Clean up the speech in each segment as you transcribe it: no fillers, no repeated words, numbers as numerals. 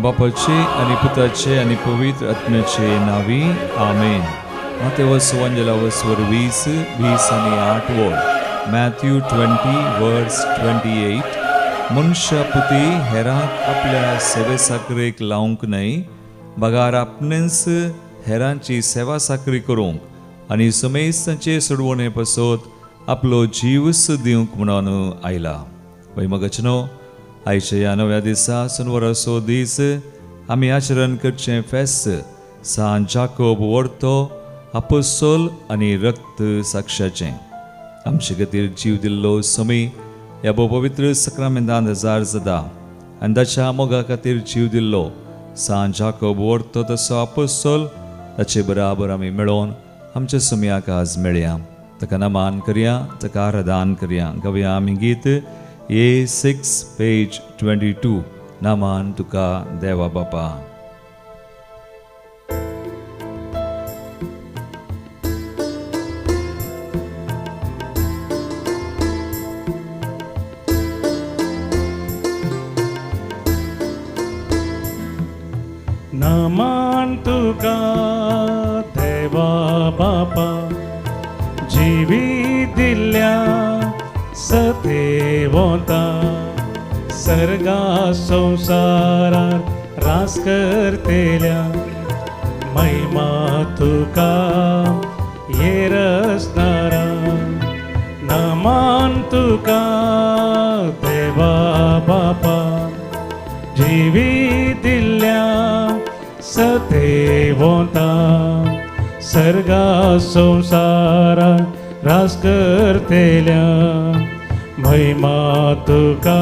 बापाचे आनी पुताचे आनी पवित्र आत्म्याचे नावी आमेन. मातेवस वंजलावस वर 20 20 आनी 8 वळ, मॅथ्यू 20 वर्स 28. मनशा पुती हेरांक आपल्या सेवे साकरेक लावंक न्हय, बगार आपणेच हेरांची सेवा साकरी करूंक आनी समेस्तांचे सोडवणे पासत आपलो जीवस दिवंक म्हणून आयला. वय मगचनो, आयच्या ह्या नव्या दिसा सुनवराचो दीस आमी आचरण करचें फेस्त सान जाकोब वर्तो आपोसोल आनी रक्त साक्षाचें. आमचे खातीर जीव दिल्लो समी ह्या भोव पवित्र सक्रामेंतान हजार जाता आनी ताच्या मोगा खातीर जीव दिल्लो सान जाकोब वर्तो तसो आपोसोल ताचे बराबर आमी मेळोवन आमच्या समयाक आज मेळया. ताका नमान करया, ताका आराधन करया. गावया आमी गीत A6 page 22, नमान तुका देवा बापा. नमान तुका देवा बापा, जिवी दिल्या सतेवता, सर्गा संसारार रास करतेल्या, महिमा तुका येरसनारा. नमान तुका देवा बापा, जिवी दिल्या सतेवता, सर्गा संसारार रास करतेल्या, महिमा तुका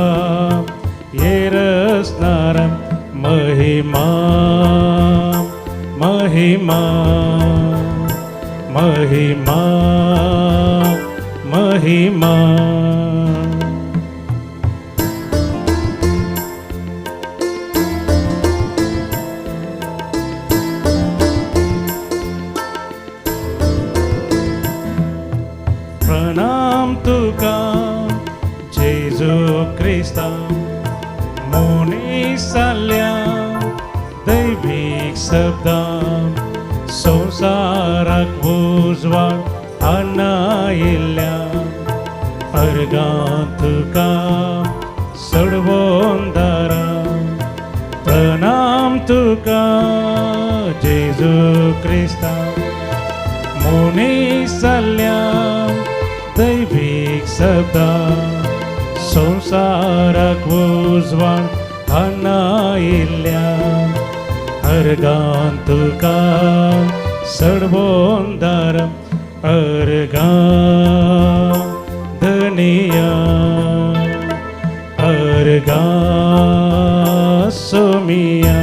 येरसनारा. महिमा महिमा महिमा महिमा. प्रणाम तुका जेजू क्रिस्ता, मोनी साल्या दैवीक शब्दां, संवसाराक उजवाड हाडना अर्गां तुका सडवोन दारा. प्रणाम तुका जेजू क्रिस्ता, मोनी साल्या दैवीक शब्दां, संवसाराक उजवाड हाडना अर्गां तुका सडवोन दार. अर्गां धनिया, अर्गां सोमिया.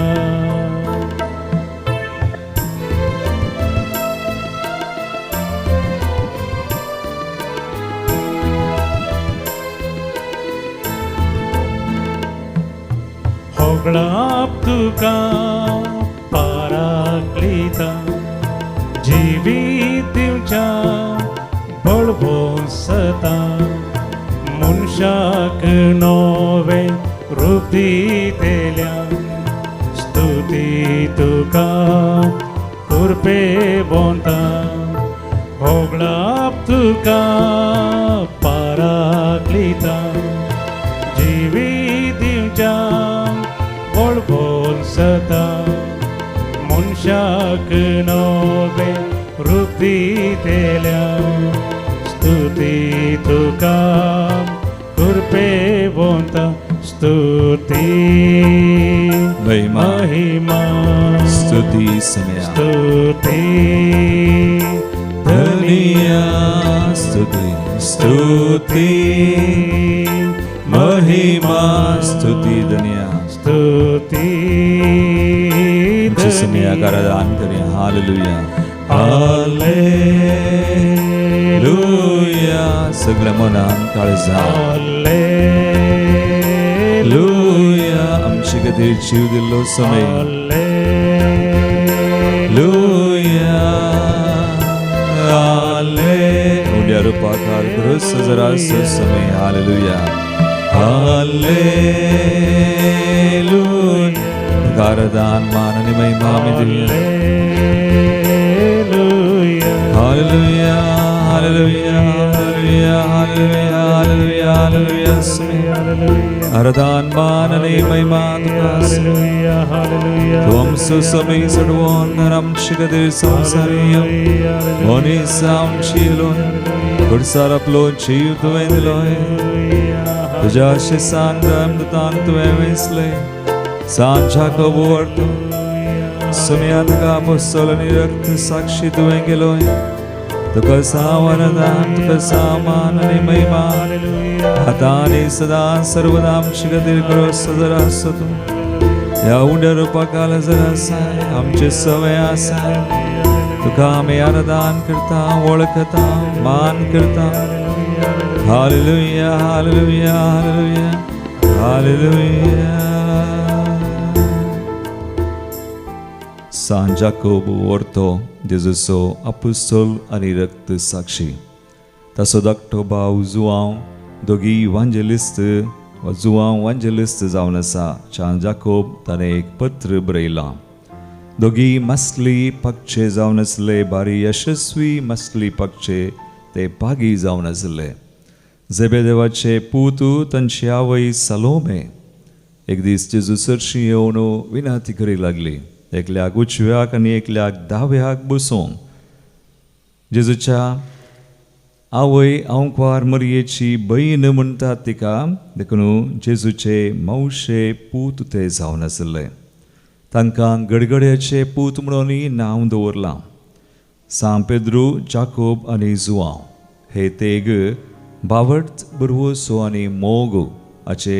होगळाप तुका पाराक्लिता, जिवीत दिवच्या बळबोन सता, मनशाक नवें रूप दितेल्या, स्तुती तुका कुरपे बोंता. होगळाप तुका पाराक्लिता, जिवीत दिवच्या बळबोन सता, मनशाक नवें रूप दितेल्या, स्तुती तुका कुरपे बोंता. स्तुती महिमा महिमा स्तुती समया स्तुती धनिया स्तुती स्तुती महिमा स्तुती धनिया. स्तुती आमच्या समयाक आराधन करया. Hallelujah hallelujah. सगळ्या मनान काळजान हालेलुया. आमचे खातीर जीव दिल्लो समय हालेलुया. हालेलुया. रुपाकार क्रूस जरासो समय. Hallelujah hallelujah. तुका आराधन मान आनी महिमा आमी दिवया. Hallelujah. Hallelujah, hallelujah, hallelujah, hallelujah, hallelujah, hallelujah. Hallelujah. आराधन मान आनी महिमा तुका आसा. Hallelujah. Hallelujah. तूं आमचो समी चडवून आमचे खातीर संवसारी मनीस आमची येलोन घडसार आपलो जीव तुवें दिलोय. तुज्या शिसान दान तुवें वेंचलें सांच्या कबूर तूं सुमया तुका आपोस्तोल आनी रक्त साक्षी तुवें केलोय. तुका सावरदान, तुका सामान आनी महिमा आतां आनी सदां सर्वदा आमचे खातीर करो सदर आसा तूं. ह्या उंड्या रुपाकाल जर आसाय आमचे सवय आसाय. तुका आमी आराधन करता, वळखता, मान करता. Hallelujah, hallelujah, hallelujah, hallelujah. San Jacob वर्तो जेजूचो आपुस्तोल आनी रक्त साक्षी, ताचो धाकटो भाव जुआंव, दोगी वांजेलिस्त वा जुआंव वांजेलिस्त जावन आसा. सान जाकोब ताणें एक पत्र बरयलां. दोगी मासली पागचे जावन आसले, बारी यशस्वी मासली पागचे ते पागी जावन आसले. जेबेदेवाचे पूत तांची आवय सलोमे एक दीस जेजू सरशी येवन विनाती करींक लागली, एकल्याक उजव्याक आनी एकल्याक दाव्याक बसोवंक. जेजूच्या आवय आंकवार मरयेची बहीण म्हणटात तिका, देखून जेजूचे मावशे पूत ते जावन आसले. तांकां गडगड्याचे पूत म्हणूनय नांव दवरलां. सांत पेद्रू, जाकोब आनी जुआंव हे तेग बावट बरवसो आनी मोग हाचे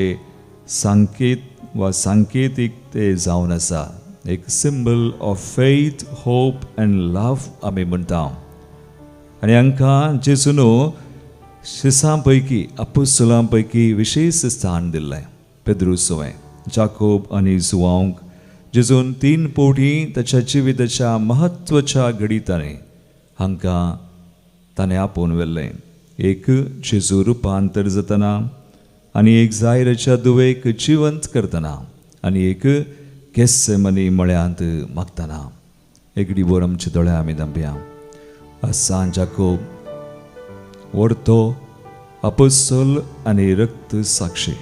संकेत वा सांकेतीक ते जावन आसा. एक symbol of faith, hope and love आमी म्हणटा. आनी हांकां जेजून शिसां पैकी, आपुस्तलां पैकी विशेश स्थान दिल्लें. पेद्रू सवें, जाकोब आनी जुआंवक जेजून 3 फावटी ताच्या जिविताच्या म्हत्वाच्या घडितांनी हांकां ताणें आपोवन व्हेल्लें. एक जेजू रुपांतर जातना, आनी एक जायराच्या दुवेक जिवंत करतना, आनी एक गेस्सेमनी मळ्यांत मागतना. एक डिबोर आमचे दोळे आमी धांपया. सांत जाकोब वर्तो आपोस्तोल आनी रक्त साक्षी,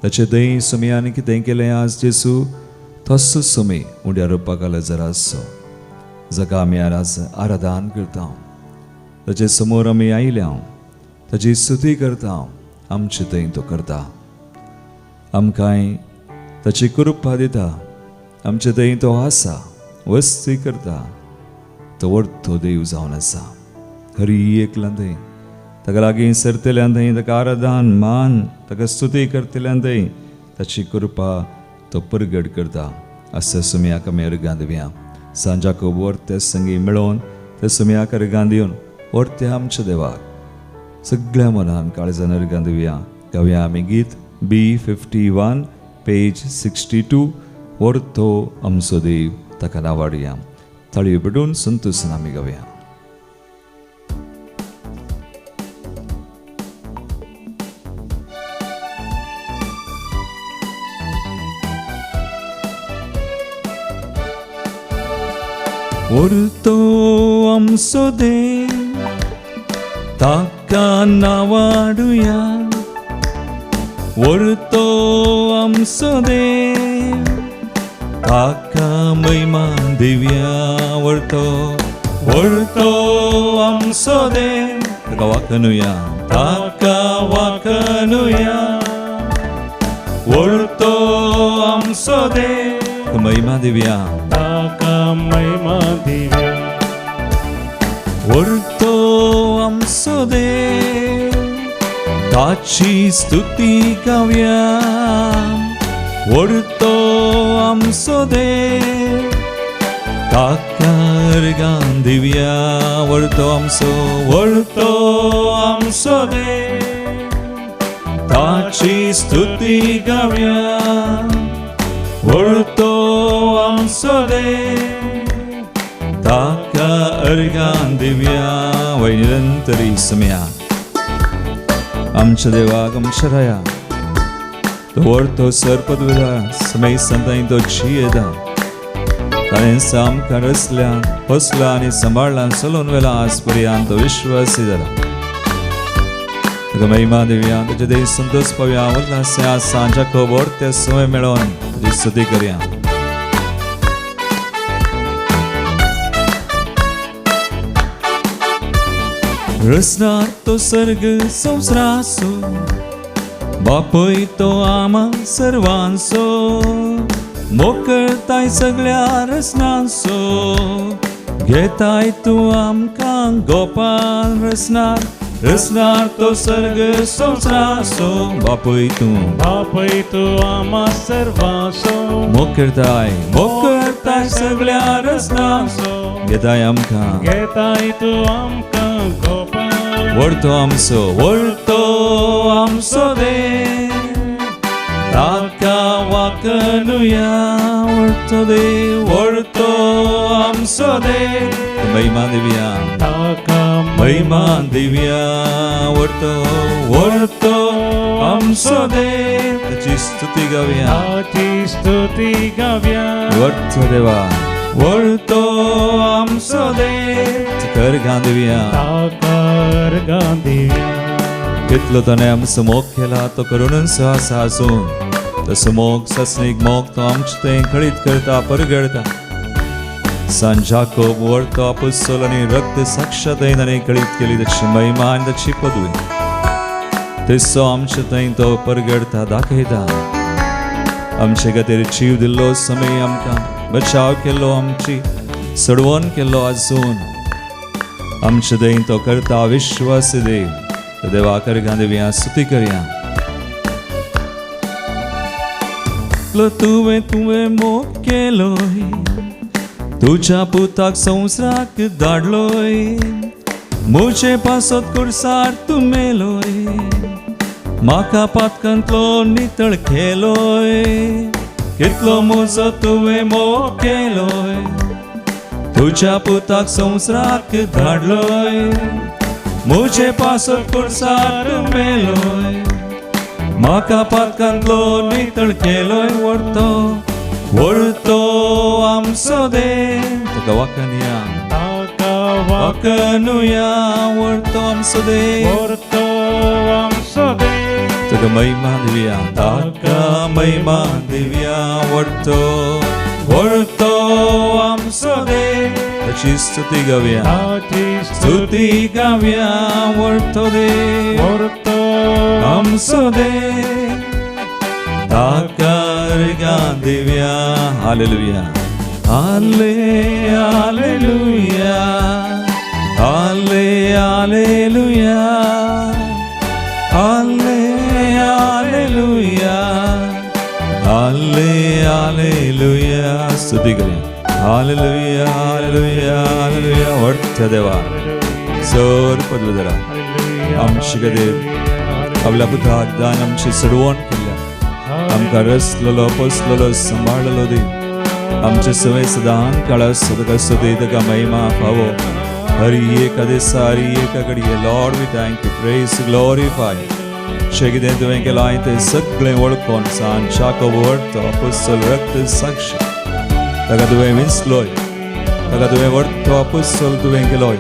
ताचे दही सुमयान कितें केलें आज जेजू तसो सुमी उंड्या रुपाकाल जरा आसचो, जाका आमी आज आराधन करता. ताचे समोर आमी आयल्या, ताची स्तुती करता, आमचे थंय तो करता. आमकांय ताची कृपा दिता, आमचे थंय तो आसा, वस्ती करता. तो वर्तो देव जावन आसा. हरी एकल्यान थंय ताका लागीं सरतल्यान थंय ताका आराधन मान, ताका स्तुती करतल्यान थंय ताची कृपा तो परगट करता. आसा सुमयाक आमी अर्गां दिवया. सांत जाकोब वर्ते संगी मेळोवन ते सुमयाक अर्गां दिवन वर्ते आमच्या देवाक सगळ्या मनान काळजान अर्गां दिवया. गावया आमी गीत B51 page 62 वर्तो आमचो देव ताका नावाडया. ताळयो पेटून संतोसान आमी गावया. वर्तो आमचो देव ताका नावाडुया, वर्तो आमचो देव ताका महिमा दिवया. वर्तो वर्तो आमचो देव ताका वाखनुया, ताका वाखनुया. वर्तो आमचो देव महिमा दिवया, ताका महिमा दिवया. वर्तो आमचो देव ताची स्तुती गावया, वर्तो आमचो देव ताका अर्गां दिवया. वर्तो आमचो, वर्तो आमचो देव ताची स्तुती गावया, वर्तो आमचो देव ताका अर्गां दिवया. वय निरंतरी समया आमच्या देवाक, आमच्या राया तो व्हरतो सरपदवेला समय संतांनी तो जियेता ताणें सामकार रचल्या बसला आनी सांबाळला चलोवन वेला आज पर्यंत तो विश्वासी जाला. तुका महिमा दिवया, तुजे देश संतोष पावया. उल्हास सांच्या खबर ते समय मेळोवन तुजी स्तुती करया. रचणार तो सर्ग संवसाराचो, बापूय तो आमा सर्वांचो, मोकळताय सगळ्या रचनांचो, घेताय तूं आमकां गोपान. रचणार रचणार तो सर्ग संवसाराचो, बापूय तूं, बापूय तूं आमा सर्वांचो, मोकळताय मोकळताय सगळ्या रचनांचो, घेताय आमकां, घेताय तूं आमकां गोपान. व्हडतो आमचो, व्हडतो आमचो देव, ताका वाकनुया. व्हडतो देव, व्हडतो आमचो देव, महिमा दिवया, ताका महिमा दिवया. व्हडतो व्हडतो आमचो देव, ताची स्तुती गावया, ताची स्तुती गावया. व्हडतो देवा, व्हडतो आमचो देव, कर गांदिवया, ताका अर्घां दिवया. कितलो ताणें आमचो मोग केला तो करूनच आसा आसून तसो मोग सस्नीक मोग तो आमचे थंय कळीत करता, परगळता. सांत जाकोब व्हडतो आपोस्तोल आनी रक्त साक्षात ताणें कळीत केली ताची महिमा आनी ताची पदवी. तसो आमचे थंय तो परगडता, दाखयता. आमचे खातीर जीव दिल्लो समय आमकां बचाव केल्लो, आमची सडवण केल्लो आसून आमचे थंय तो करता विश्वास देव. देवा कर देवया, स्तुती करया. तुवें तुवें मोग केलोय, तुज्या पुताक संवसाराक धाडलोय, म्हजे पासत कुर्सार तूं मेलोय, म्हाका पातकांतलो नितळ केलोय. कितलो म्हजो तुवें मोग केलोय, तुज्या पुताक संवसाराक धाडलोय, म्हजे पासत कुर्सार मेलोय, म्हाका पातकांतलो नितळ केलोय. व्हडतो व्हडतो आमचो देव, तुका वाकनुया, ताका वाकनुया. व्हडतो आमचो देव, व्हडतो आमचो देव, तुका महिमा दिवया, ताका महिमा दिवया. व्हडतो व्हडतो आमचो देव, ताची स्तुती गावया, ताची स्तुती गावया. व्हडतो देव, व्हडतो आमचो देव, ताका अर्घां दिवया. हालेलुया, हाले हालेलुया, हाले हालेलुया, हाले हालेलुया, हाले हालेलुया. स्तुती करूया. Hallelujah, hallelujah, hallelujah. व्हडत्या देवा, सर पदवीधरा, आमचे खातीर आपल्या पुताक दान आमची सडवण केल्या, आमकां रसलेलो, पोसलेलो, सांबाळलेलो देव, आमचे सवय सदां काळा सदका स्तुती ताका महिमा फावो हरी एका दिसा, हरी एका घडये. Lord, we thank you, praise, glorify. जे कितें तुवें केलां तें सगळें वळखून सांत जाकोब व्हडतो आपोस्तोल रक्त साक्षी, ताका तुवें विंचलोय, ताका तुवें व्हडतो आपोस्तोल तुवें केलोय,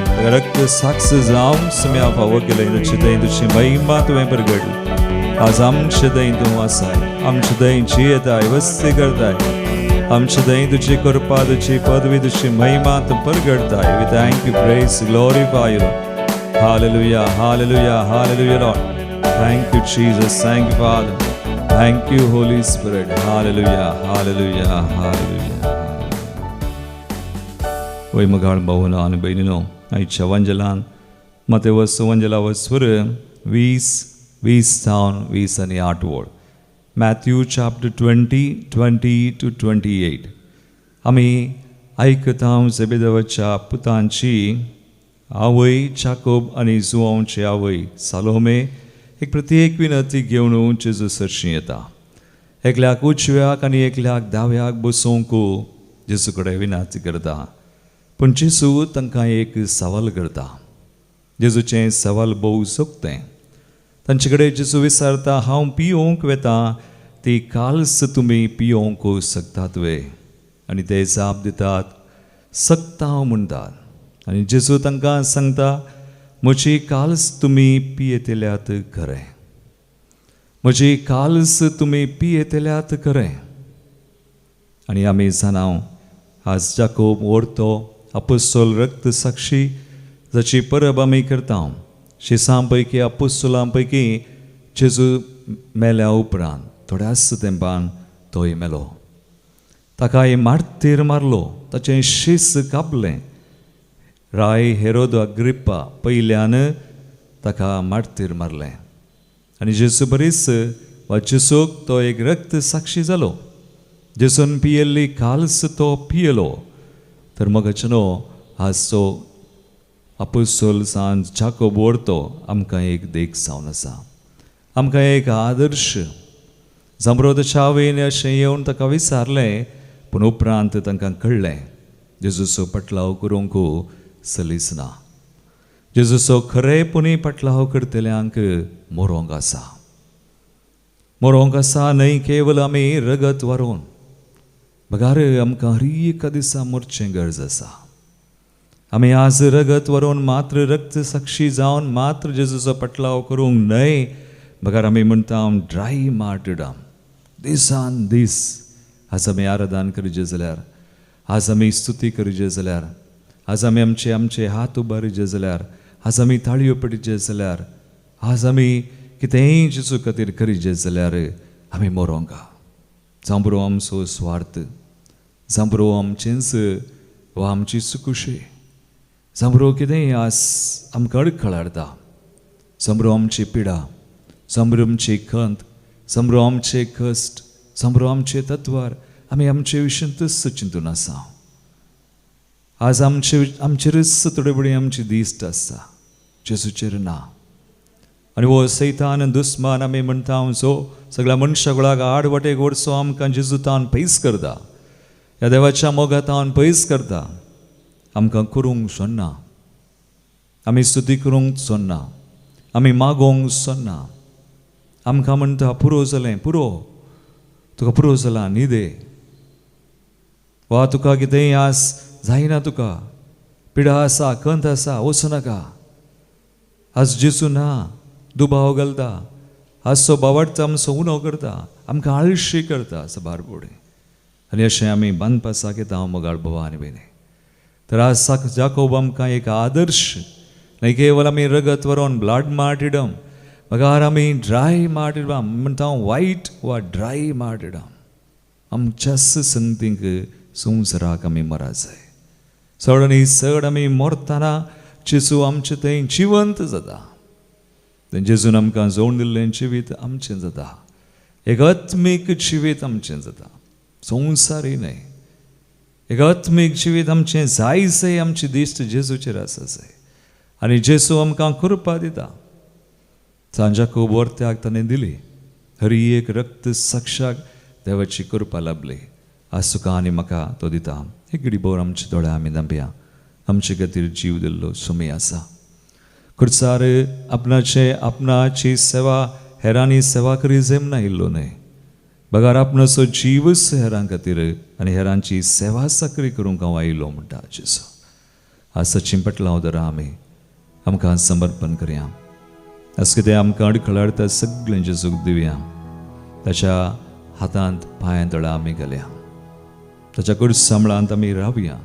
ताका रक्त साक्ष जावंक सम्या फावो केलें. तुजी थंय तुजी महिमा तुवें परगडली. आज आमचे थंय तूं आसाय, आमचे थंय जियेताय, वस्ती करताय. आमचे थंय तुजी कृपा, तुजी पदवी, तुजी महिमा तूं परगडताय. We thank you, praise, glorify you. Hallelujah, hallelujah, hallelujah. Lord, thank you Jesus, thank you Father, thank you Holy Spirit. Hallelujah, hallelujah, hallelujah. वय मगाळ भावनो आनी भयणीनो, आयच्या वंजलान मातेवस वंजला वस्वर 20 20 जावन 20 आनी 8 वळ, Matthew chapter 20, 20 to 28. आमी आयकता जेबेदेवाच्या पुतांची आवय जाकोब आनी जुवांवची आवय सालोमे एक प्रत्येक विनंती घेवन जेजू सरशी येता. एकल्याक उजव्याक आनी एकल्याक दाव्याक बसोवंक जेजू कडेन विनंती करता. पूण जेजू तांकां एक सवाल करता. जेजूचें सवाल भोव सोंपतें. तांचे कडेन जेजू विचारता, हांव पियोवंक वेता ती काल्स तुमी पियोवंक शकतात वे? आनी ते जाप दितात, सकता म्हणटात. आनी जेजू तांकां सांगता, म्हजी काल्स तुमी पियेतल्यात खरें, म्हजी काल्स तुमी पियेतल्यात खरें. आनी आमी जाणां आज जाकोब व्हरतो आपोस्तोल रक्त साक्षी जाची परब आमी करता. शिसां पैकी आपोस्तोलां पैकी जेजू मेल्या उपरांत थोड्याच तेंपान तोय मेलो. ताकाय मार्तीर मारलो, ताचें शीस कापलें. राय हेरोद अग्रिप्पा पयल्यान ताका मार्तीर मारलें. आनी जेजू बरीच वा जेजूक तो एक रक्त साक्षी जालो. जेजून पियेल्ली काल्स तो पियेलो. तर मगाचें आज तो आपोस्तोल सान जाकोब व्हरतो आमकां एक देख जावन आसा, आमकां एक आदर्श. जांबरो ताच्या आवयन अशें येवन ताका विचारलें, पूण उपरांत तांकां कळ्ळें जेजूचो पटलाव करूंक सलीस ना. जेजूचो खरेपणी पटलाव करतल्यांक मरोंक आसा, मरोंक आसा. न्हय केवल आमी रगत वारोवन बगार आमकां हर एका दिसा मरचें गरज आसा. आमी आज रगत वरोवन मात्र रक्त साक्षी जावन मात्र जेजूचो पटलाव करूंक न्हय, बगार आमी म्हणटा ड्राय मार्टिडम दिसान दीस. आज आमी आराधन करीजे जाल्यार, आज आमी स्तुती करीजे जाल्यार, आज आमी आमचे आमचे हात उबारीजे जाल्यार, आज आमी ताळयो पडिजे जाल्यार, आज आमी कितेंय जेजू खातीर करीजे जाल्यार आमी मरोंका. जांबरो आमचो स्वार्थ, जांबरो आमचेंच वा आमची चुकुशी, जांबरो कितेंय आज आमकां अडखळ हाडटा, जांबरो आमची पिडा, जांबरो आमची खंत, जांबरो आमचे कश्ट, जांबरो आमचे तत्वार आमी आमचे विशींतच चिंतून आसा. आज आमचे आमचेरच थोडे बडी आमची दिश्ट आसता, जेजूचेर ना. आनी हो सैतान दुस्मान आमी म्हणटा जो सगळ्या मनशाकुळाक आड वाटेक व्हरचो आमकां जेजूतान पयस करता, ह्या देवाच्या मोगातान पयस करता. आमकां करूंक सोन्ना, आमी स्तुती करूंक सोन्ना, आमी मागोवंक सोन्ना. आमकां म्हणटा पुरो जालें, पुरो तुका पुरो जालां, न्हिदे, वा तुका कितेंय आस जायना, तुका पिडा आसा, खंत आसा, वचूं नाका. आज जेजू ना, दुबाव घालता, आज तो बावडता आमचो उणो करता, आमकां आळशी करता सबार फुडें. आनी अशें आमी बांदपासाक येता मोगाळ भावा आनी भयणी. तर आज जाकोब आमकां एक आदर्श. न्हय केवल आमी रगत वरोवन ब्लड मार्टिडम, बगार आमी ड्राय मार्टिडम म्हणटा, वायट वा ड्राय मार्टिडम. आमच्याच संगतींक संवसाराक आमी मरा जाय. चड आनी चड आमी मरतना जेजू आमचें थंय जिवंत जाता. जेजून आमकां जोडून दिल्लें जिवीत आमचें जाता, एक आत्मीक जिवीत आमचें जाता, संवसारी न्हय. एक आत्मीक जिवीत आमचें जाय जाय, आमची दिश्ट जेजूचेर आसा जाय. आनी जेजू आमकां कृपा दिता. सांजाकोब वर्त्याक ताणें दिली, हर एक रक्त साक्षाक देवाची कृपा लाभली. आज तुका आनी म्हाका तो दिता. एक घडी भर आमचे दोळे आमी धांपया. आमचे खातीर जीव दिल्लो सुमी आसा. खुर्सार आपणाचे आपणाची सेवा हेरांनी सेवा करी जमना इल्लो न्हय, बगार आपणाचो जीवच हेरां खातीर आनी हेरांची सेवा चाकरी करूंक हांव आयलो म्हणटा जेजू. आज सचीन पटलाव दरा आमी आमकां समर्पण करया. आज कितें आमकां अडखळ हाडटा सगळें जेजूक दिवया. ताच्या हातांत पांयां तळा आमी घालया, ताच्या कुडसांबळांत आमी रावया.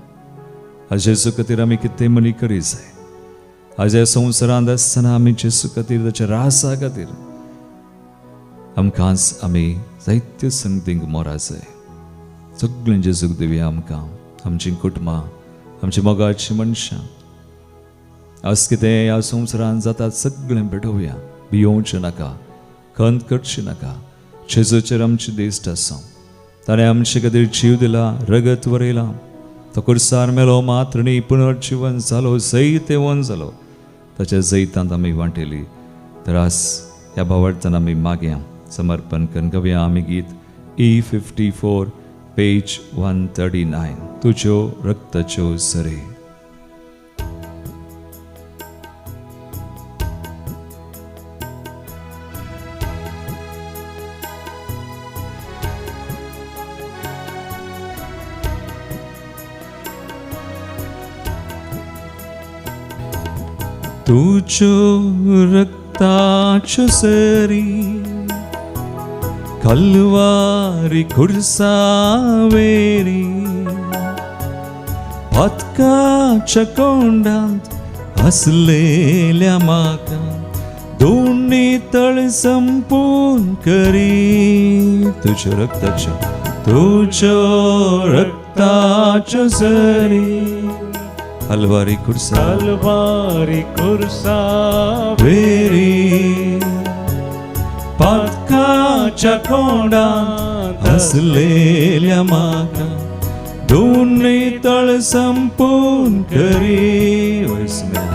आज जेजू खातीर आमी कितें मनी करी जाय. आज ह्या संवसारांत आसतना आमी जेजू खातीर, ताच्या रासा खातीर आमकांच आमी जायत्यो संगतींक मोरा जाय. सगळें जेजूक दिवया. आमकां आमचीं कुटुंबां, आमची मोगाचीं मनशां आज कितें ह्या संवसारांत जाता सगळें भेटोवया. भियोवचें नाका, खंत करची नाका. जेजूचेर आमची दिश्ट आसा. ताणें आमचे खातीर जीव दिला, रगत वरयलां. तो कुर्सार मेलो मात्र न्ही, पुनर्जिवन जालो, जैतेवन जालो. ताच्या जैतांत आमी वांटेली. तर आज ह्या भावार्थान आमी मागया, समर्पण करून गावया आमी गीत E54 page 139, तुज्यो रक्ताच्यो सरे. तुज्यो रक्ताच्यो सरी कलवारी खुर्सावेरी पदकाच्या कोंडांत असलेल्या म्हाका दोन्ही तळ संपून करी. तुज्या रक्ताच्यो, तुज्यो रक्ताच्यो सरी हलवारी खुर्सा कलवारी कुर्सा वेरी पातकाच्या कोंडात असलेल्या म्हाका दोन्ही तळ संपून करी. वैस्म्या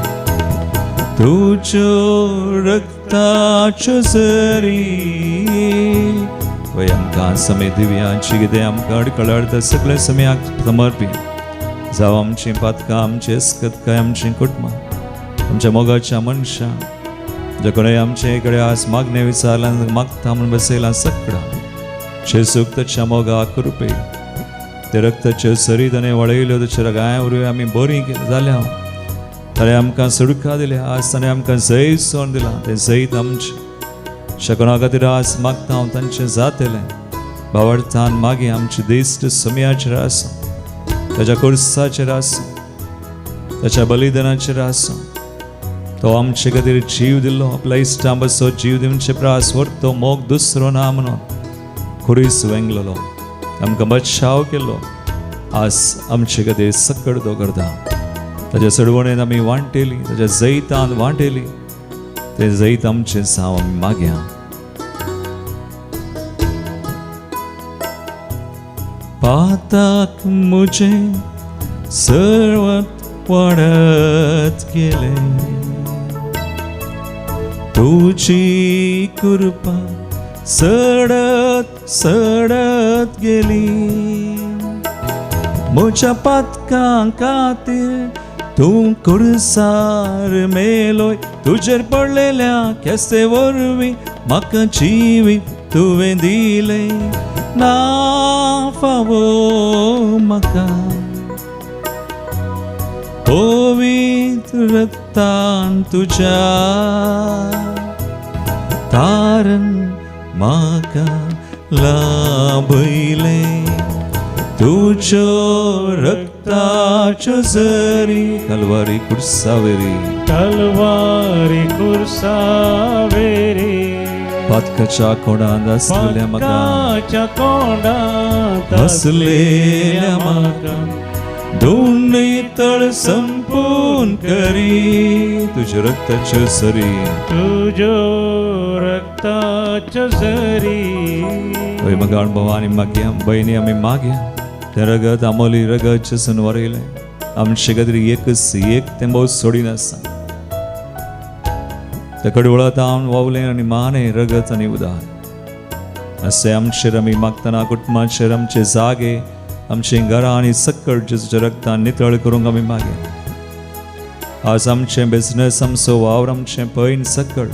तुज्यो रक्ताच्यो सरी. वय आमकां समय दिव्यांची कितें आमकां अडकळ हाडटा सगळें समयाक समर्पी जावं आमचीं पातकां, आमची अस्कतकाय, आमचीं कुटुंबां, आमच्या मोगाच्या मनशां, जे कोणें आमचे कडेन आज मागणें विचारलां, मागता म्हूण बसयलां सगळां जेजूक ताच्या मोगा कृपे ते रक्ताच्यो सरी ताणें वळयल्यो, ताच्या रगाय वरवीं आमी बरीं जाल्या. ताणें आमकां सुडका दिल्या, आज ताणें आमकां जैत सोड दिलां, तें जैत आमचें शकना खातीर आज मागता हांव तांचें जातलें. भावार्थान मागीर आमची दिश्ट समयाचेर आसूं, ताच्या कुर्साचेर आसूं, ताच्या बलिदानाचेर आसूं. तो आमचे खातीर जीव दिल्लो, आपल्या इश्टां बसो जीव दिवचे प्रास व्हरतो मोग दुसरो ना म्हणून खुरीस वेंगलेलो, आमकां बचाव केलो. आज आमचे खातीर सकड तो करता. ताच्या चडवणेन आमी वांटेली, ताच्या जैतान वांटेली, तें जैत आमचें जावं आमी मागया. पाताक मुझे सर्वत पडत गेले, तुझी कृपा सडत सडत गेली. म्हज्या पातकां खातीर तूं कुर्सार मेलोय, तुजेर पडलेल्या केसे वरवीं म्हाका जिवीत तुवें दिलें. ना फावो म्हाका पवित्र रक्तान तुज्या तारण म्हाका लाभयलें. तुज्यो रक्ताच्यो झरी कलवारी कुर्सावेरी, कलवारी कुर्सावेरी पातकाच्या कोणांत आसलेल्या म्हाका, पातकाच्या कोणांत आसलेल्या म्हाका दोनूय तळ संपून करी. तुज्या रक्ताच्यो सरी, तुज्यो रक्ताच्यो सरी. वय म्हाका अणभवानी मागया भयणी आमी मागया तें रगत आमोली रगत चेसून वरयलें आमचे खातीर एकच एक तें भोव सोडिनासता. त्या कडवळांत हांव वावलें आनी माने रगत आनी उदार अशें आमचेर आमी मागतना कुटुंबाचेर आमचे जागे आमचीं घरां आनी सक्कड जेजूच्या रगतान नितळ करूंक आमी मागया. आज आमचें बिजनस आमचो वावर आमचें पैन सक्कड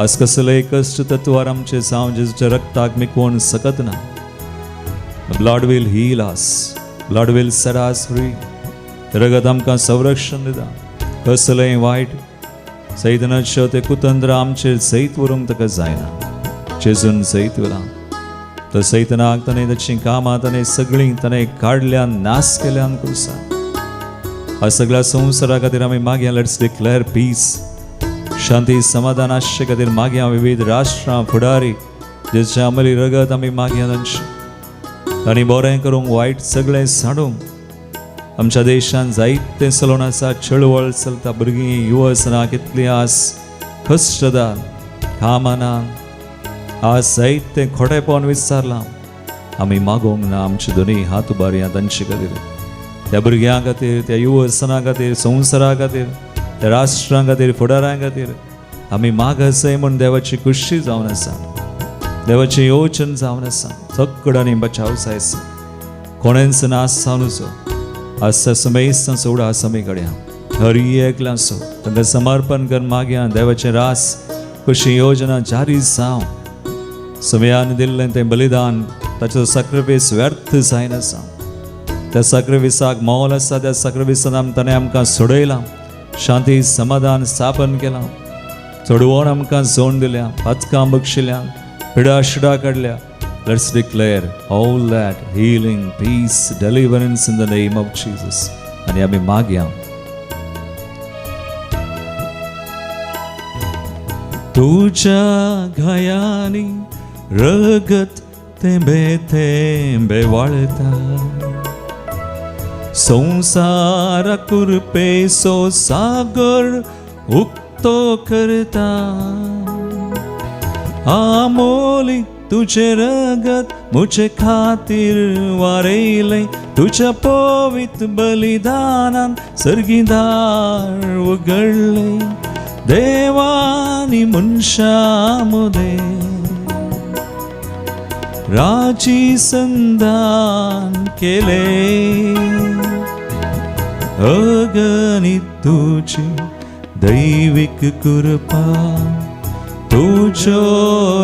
आज कसलेय कश्ट तत्वार आमचें जावं जेजूच्या रगताक मिकोवन सकत ना. The blood will heal us. Blood will set us free. रगत आमकां संरक्षण दिता. कसलेय वायट सैतनाच्यो ते कुतंत्र आमचेर जैत व्हरूंक ताका जायना. जेजून जैत व्हेलां. तर सैतनाक ताणें ताचीं कामां ताणें सगळीं ताणें काडल्यान नाश केल्यान कुर्सा. आज सगळ्या संवसारा खातीर आमी मागया. Let's declare piece, शांती समाधान आसचे खातीर मागया. विविध राष्ट्रां फुडारी जेचे आमली रगत आमी मागया तांचें तांणी बरें करूंक वायट सगळें सांडूंक. आमच्या देशांत जायतें चलोवन आसा, चळवळ चलता, भुरगीं युवसनां कितलीं आस कश्टदार कामाना आज जायतें खोटेपण विचारलां. आमी मागोवंक ना आमचे दोनूय हात उबारया तांचे खातीर, त्या भुरग्यां खातीर, त्या युवसनां खातीर, संवसारा खातीर, त्या राष्ट्रां खातीर, फुडारां खातीर आमी मागसय म्हूण देवाची खुशी जावन आसा, देवाचें योजन जावन आसा. सगळ्यांनी बचाव जाय आसा, कोणेंच नाश जावन आज समेस्त सोडा आसा कड्या हर एकल्याचो तांकां समर्पण कर मागया. देवाचें रास खुशी योजना जारी जावं. समयान दिल्लें तें बलिदान ताचो साक्रिफीस व्यर्थ जायनासा. त्या साक्रिफिसाक मोल आसा, त्या साक्रिफिसान ताणें आमकां सोडयलां. शांती समाधान स्थापन केलां, चडवण आमकां जोण दिल्या, पातकां बक्षिल्या, पिडा शिडा काडल्या. Let's declare all that healing, peace, deliverance in the name of Jesus. आनी आमी मागया. तुझ्या घायांनी रगत थेंबे थेंबे वाळता, संवसारा कृपेचो सागर उक्तो करता. आमोली तुझे रगत मुझे खातीर वारयलें, तुझ्या पवित्र बलिदानान सर्गीदार उगडलें. देवानी मनशा मदें राजी संधान केलें. अगणित तुजी दैवीक कृपा, तुज्यो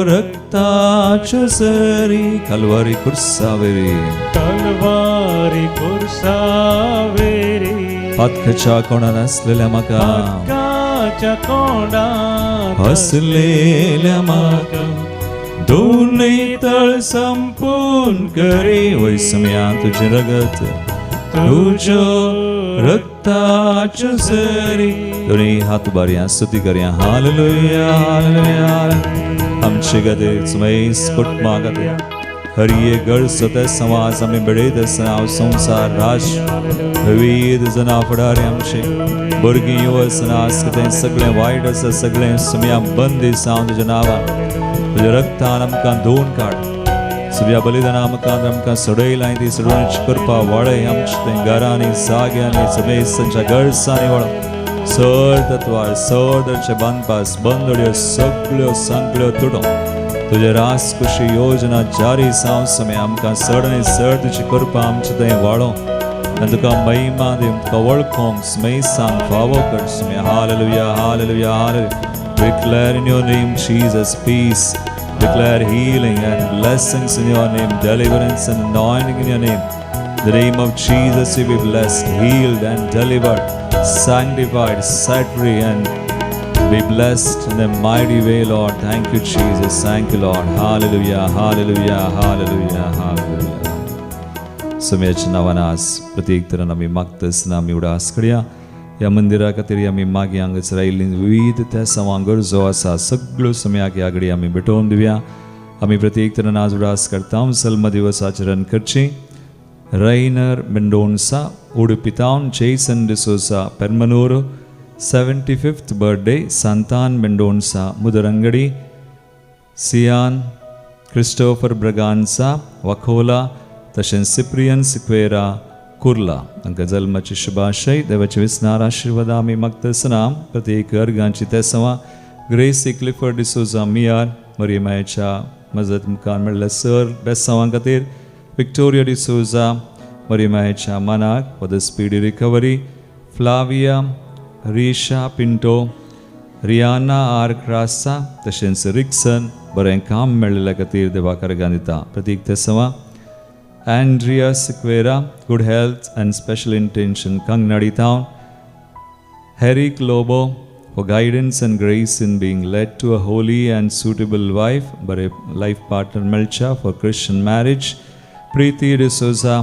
रक्ताच्यो सरी कलवारी कुर्सावेरी, तलवारी कुर्सावेरी, पातकाच्या कोणात आसलेल्या म्हाका, पातकाच्या कोंडात असलेल्या म्हाका दोनय तळ संपूर्ण करी. वय समया तुजें रगत, तुज्यो रक्ताच्यो सरी. दोनय हात उबारया, स्तुती करया. Hallelujah, hallelujah. आमचे खातीर, सुमेस कुटुंबा खातीर, हर एक गरज ते समाज आमी बेडयत आसतना हांव संवसार राष्ट्र विविध जना फुडारी आमचे भुरगीं युवसना कितें सगळें वायट आसा सगळें सुमया बंद दिसा हांव तुज्या नांवान तुज्या रक्तान आमकां धुवन काड. सुमया बलिदान आमकां आमकां सोडयलां ती सोडोवची करपा वाडय आमचे तें घरांनी जाग्यांनी समेस्तांच्या गरजांनी वळ सर तत्वार सर दरचे बांदपास बंदड्यो सगळ्यो सांगल्यो तुडो. तुजे रास कुशी योजना जारी जावं समय आमकां चड आनी चड तुजी कृपा आमचे थंय वाडो आनी तुका महिमा दिवंक तुका वळखोंक स्मेसान फावो कर समय. Hallelujah, hallelujah, hallelujah. Declare in your name, Jesus, peace. Declare healing and blessings in your name, deliverance and anointing in your name. In the name of Jesus, you be blessed, healed and delivered, sanctified, set free, and be blessed in a mighty way, Lord. Thank you, Jesus. Thank you, Lord. Hallelujah, hallelujah, hallelujah, hallelujah. समयाच्या नांवान आज प्रत्येक तरान आमी मागता आसतना आमी उडास करया. ह्या मंदिरा खातीर आमी मागीर हांगासर आयिल्ली विविध त्या सवां गरजो आसा सगळ्यो समयाक ह्या घडी आमी भेटोवन दिवया. आमी प्रत्येक तरान आज उडास करता सल्म दिवस आचरण करची. Rainer Mendonca Udupi town, Jason D'Souza Permanur 75th birthday, Santan Mendonca Mudarangadi, Sian Christopher Braganza Vakola, तशेंच सिप्रियन सिक्वेरा कुर्ला हांकां जल्माची शुभाशय. देवाचे विस्नार आशिर्वाद आमी मागता आसतना प्रत्येक अर्गांची तेसवां ग्रेसी क्लिफर्ड डिसोजा मियार मरियमायच्या मजत मुखार मेळ्ळ्या सर बेसांवां खातीर, विक्टोरिया डिसोजा मरियमायच्या मनाक for the speedy recovery, Flavia Risha Pinto, Rihanna R Crassa तशेंच रिक्सन बरें काम मेळ्ळेल्या खातीर देवाक अर्गां दिता. प्रतीक तेसवां Andrea Sequeira, good health and special intention, Kangnadi Town. Herrick Lobo, for guidance and grace in being led to a holy and suitable wife, बरे life partner मेळच्या for Christian marriage. Preeti D'Souza,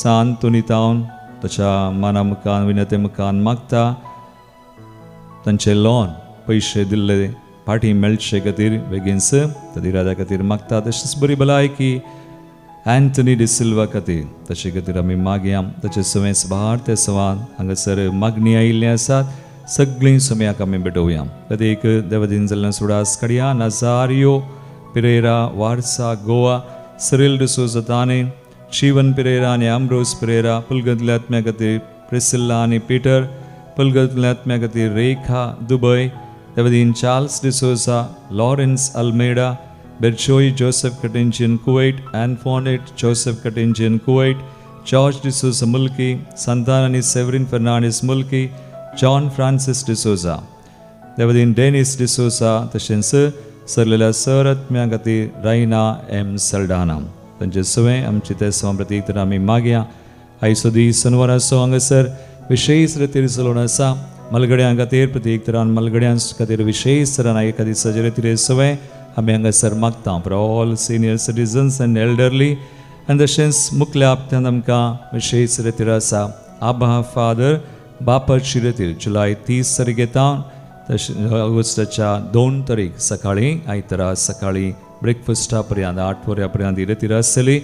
San Tuni Town, ताच्या मना मुखान विनते मुखान मागता तांचे loan पयशे दिल्ले फाटीं मेळचे खातीर बेगीनच त्या इराद्या खातीर मागता. तशेंच बरी भलायकी अँथनी डिसिल्वा खातीर ताचे खातीर आमी मागया. ताचे सवेंच भार ते सवान हांगासर मागणी आयिल्ली आसात सगळीं समयाक आमी भेटोवया. प्रत्येक देवदीन जाल्ल्यान सुडास काडया. Nazario Pereira Warsa Goa, Cyril D'Souza Thane, Shivan Pereira आनी आम्ब्रोज पिरेरा, पुलगतल्या आत्म्या खातीर प्रिसिल्ला आनी पिटर, पुलगतल्या आत्म्या खातीर रेखा दुबय, देवदीन Charles D'Souza, Lawrence Almeida, Berjoy Joseph Katinjian Kuwait, Antoinette Joseph Katinjian Kuwait, George D'Souza Mulki, Santan आनी Severin Fernandes Mulki, John Francis D'Souza, देवदीन Denis D'Souza, तशेंच सरलेल्या सर आत्म्या खातीर रायना एम सल्डाना तांचे सवें आमची ते सवां प्रतीक तर आमी मागया. आयचो दीस सनवाराचो हांगासर विशेश रितीर चलोवन आसा. मलगड्यां खातीर प्रत्येक तरान मलगड्यां खातीर विशेष तरान एका दिसा रितीर सवय आमी हांगासर मागता for all senior citizens and elderly. आनी तशेंच मुखल्या हप्त्यांत आमकां विशेष रितीर आसा आबा फादर बापाची रितीर जुलय 30 तारीख येता, तशें ऑगस्टाच्या 2 तारीख सकाळीं आयतारा सकाळीं ब्रेकफास्टा पर्यंत 8 वरां पर्यंत ही रितीर आसतली.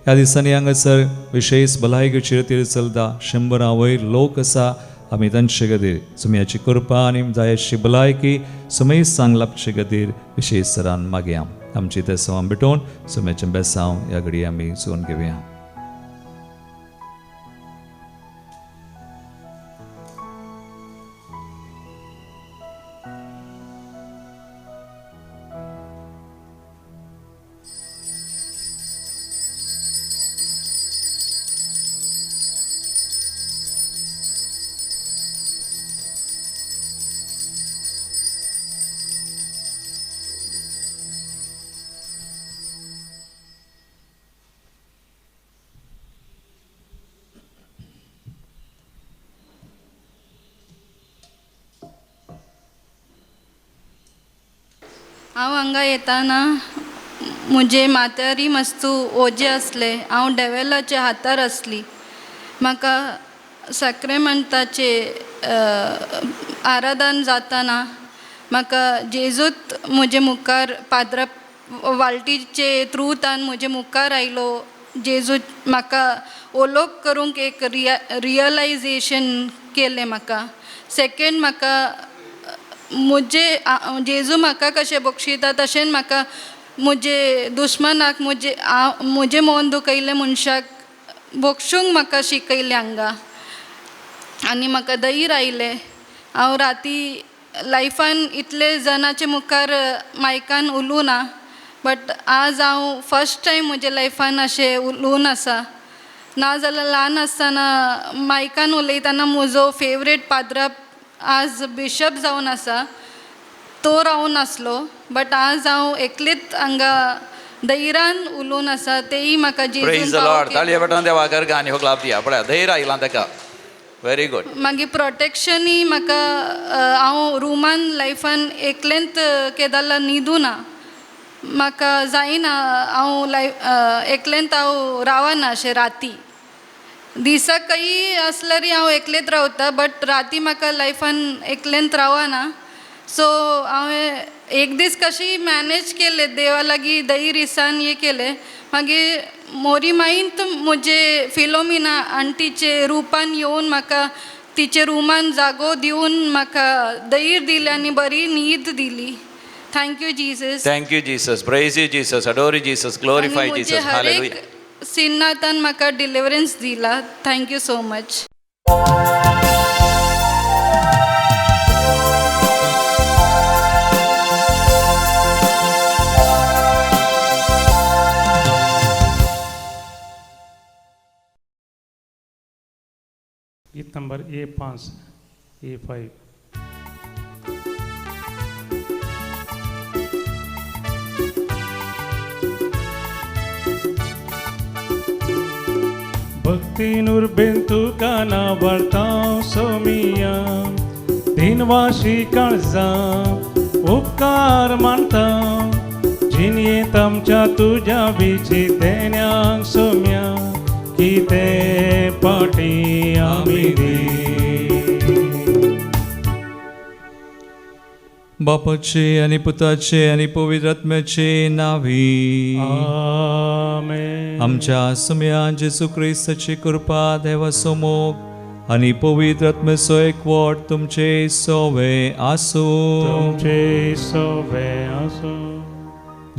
ह्या दिसांनी हांगासर विशेष भलायकेची रितीर चलता. 100 वयर लोक आसा. आमी तांचे खातीर सुम्याची कृपा आनी जाय अशी भलायकी सुमेश सांग लाबचे खातीर विशेष तरान मागया. आमची तेसांव भेटोवन सुम्याचें बेसांव ह्या घडये आमी चोवन घेवया. हांव हांगा येताना म्हजे माथ्यारी मस्तू ओजें आसलें. हांव डेवेलाच्या हातार आसली. म्हाका साक्रेमेंताचे आराधन जाताना म्हाका जेजूत म्हजे मुखार पाद्रा वालटीचे थ्रूतान म्हजे मुखार आयलो. जेजू म्हाका ओलोक करूंक एक रियलायजेशन केलें म्हाका. सेकेंड म्हाका म्हजे जेजू म्हाका कशें बक्षिता तशेंच म्हाका म्हजे दुस्मानाक म्हजे म्हजें मन दुखयल्लें मनशाक बक्षूंक म्हाका शिकयलें हांगा. आनी म्हाका धैर्य आयलें. हांव राती लायफान इतले जाणाचे मुखार मायकान उलोवं ना, बट आज हांव फर्स्ट टायम म्हज्या लायफान अशें उलोवन आसा. नाजाल्यार ल्हान आसतना मायकान उलयतना म्हजो फेवरेट पाद्रा आज बिशप जावन आसा तो रावून आसलो, बट आज हांव एकलेच हांगा धैर्यान उलोवन आसा. तेय म्हाका प्रेज the Lord. ताळये पेटोवन देवाक आनी हो क्लाप दिया. पळया धैर्य आयलां ताका. Very good. मागीर प्रोटेक्शनूय म्हाका हांव रुमान लायफान एकलेंत केदाला न्हिदूना, म्हाका जायना. हांव लायफ एकलेंत हांव रावना अशें राती. दिसाक खंयी आसल्यारय हांव एकलेंत रावता, बट राती म्हाका लायफान एकलेंत रावना. सो हांवें एक दीस कशी मॅनेज केलें देवा लागीं धैर्य दिसान हें केलें. मागीर मोरी माईन म्हजे फिलोमिना आंटीचे रुपान येवन म्हाका तिचे रुमान जागो दिवन म्हाका धैर्य दिलें आनी बरी न्हीद दिली. Thank you Jesus. Thank you Jesus. Praise you Jesus. Adore you Jesus. Glorify Jesus. Hallelujah. सिन्नातान म्हाका डिलिवरन्स दिला. Thank you so much. गीत नंबर A5 A5. भक्तीनूर बेंतुका नावडता सोमिया दिनवाशी काळजा उपकार मानता जिनयेंत आमच्या तुज्या विची देण्यांक सोम्या कितें पाटी आमी दी. बापाचे आनी पुताचे आनी पवित्र आत्म्याचे नावी आमेन. आमच्या सुम्या जेजू क्रिस्ताची कृपा देवाचो मोग आनी पवित्र आत्म्याचो एकवट तुमचे सोवे आसूं. तुमचे सोवे आसूं.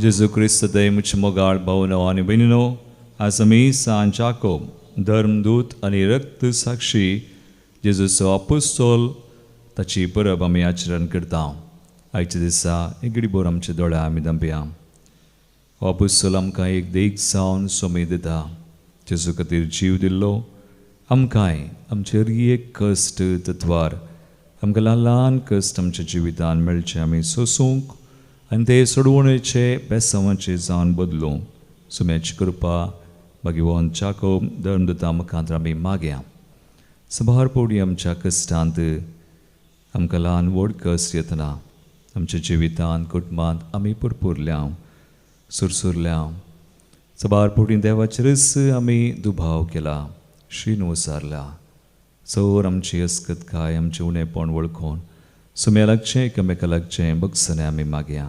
जेजू क्रिस्त दयमुचे मोगाळ भावनो आनी भयणीनो, आज आमी सान जाकोब धर्मदूत आनी रक्त साक्षी जेजूचो आपुस्तोल ताची परब आमी आचरण करता. आयच्या दिसा एक घडीभर आमच्या दोळ्या आमी दंपया. हो आपुस्तोल आमकां एक देख जावन सोमी दिता. जेजू खातीर जीव दिल्लो आमकांय आमचे एक कश्ट तत्वार आमकां ल्हान ल्हान कश्ट आमच्या जिवितान मेळचे आमी सोसूंक आनी ते सोडवणेचे बेसांवाचे जावन बदलूं सुम्याची कृपा भगवान चाकोब धर्मदूता मुखांत आमी मागया. सभार पवडी आमच्या कश्टांत आमकां ल्हान व्हड कस येतना आमच्या जिवितांत कुटुंबांत आमी पुरपुरल्या सुरसुरल्या सबार फावटी देवाचेरच आमी दुबाव केला शीण वसारला. चोर आमची अस्कतकाय आमचें उणेपण वळखून सुम्या लागचें एकामेका लागचें बगसणे आमी मागया.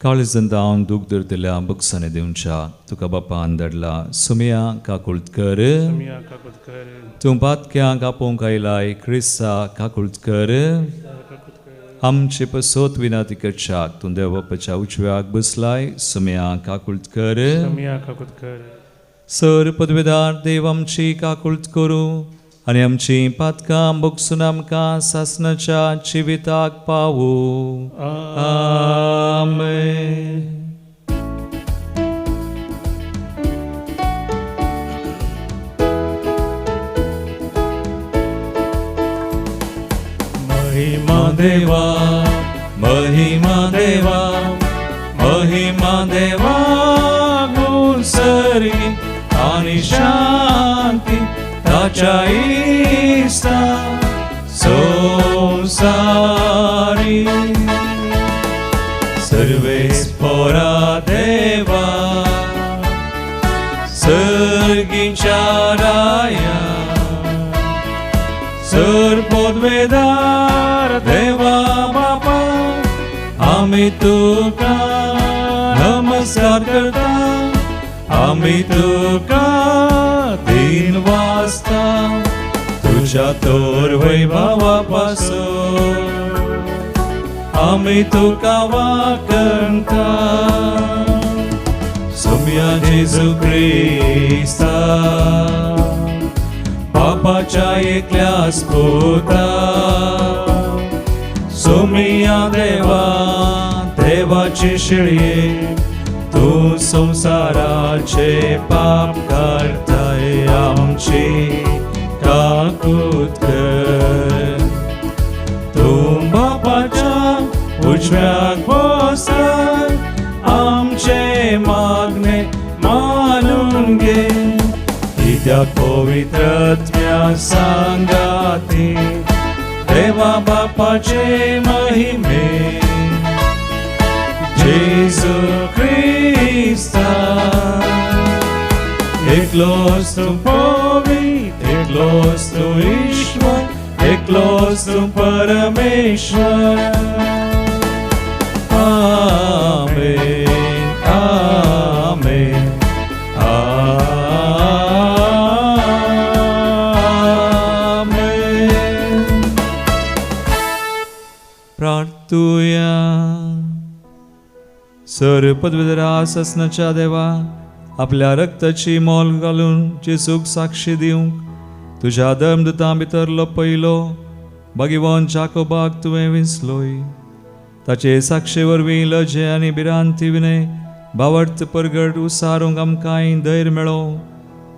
काळीजन धांवन दूख धरतल्या बगसणे दिवच्या तुका बापान धाडला सुमया काकुळत कर. तूं पातक्यांक आपोवंक आयलाय क्रिस्ता काकुळत कर. आमचे पसोत विनाती करच्याक तूं देव बापाच्या उजव्याक बसलाय सुमया काकुळत कर. सर पदवेदार देव आमची काकुळत करूं आनी आमची पातकां बगसून आमकां सासणाच्या जिविताक पावूं. आमेन. महिमा देवा महिमा देवा महिमा देवा गुणसरी आनी शांती ताच्या इस्ता संसारी सर्वेस पोरा देवा सर्गीच्या राया सर पदवेदार देवा बापा आमी तुका नमस्कार करता आमी तुका दिन वाजता तुझ्या तोर वैभवा पासून आमी तुका वाकणता. सुम्या जेजू क्रिस्ता बापाच्या एकल्यास पुता सुमिया देवा देवाची शिळये तूं संवसाराचे पाप काडताय आमची काकूत कर. तूं बापाच्या उजव्याक बसय आमचे मागणे मानून घे कित्याक पवित्रत्म्या सांगाती देवा बापाचे महिमे जेजू क्रिस्ता एकलोच तूं पवित्र एकलोच तूं ईश्वर एकलोच तूं परमेश्वर. आमेन आमेन आमेन. प्रार्थुया. सर पदवीधरा ससनाच्या देवा आपल्या रक्ताची मोल घालून जेजूक साक्षी दिवंक तुज्या धर्मदूतां भितरलो पयलो भाग्यवान जाकोबाक तुवें विंचलोय. ताचे साक्षे वरवीं लजे आनी भिरांती विनय भावार्थ परगट उसारूंक आमकां धैर्य मेळो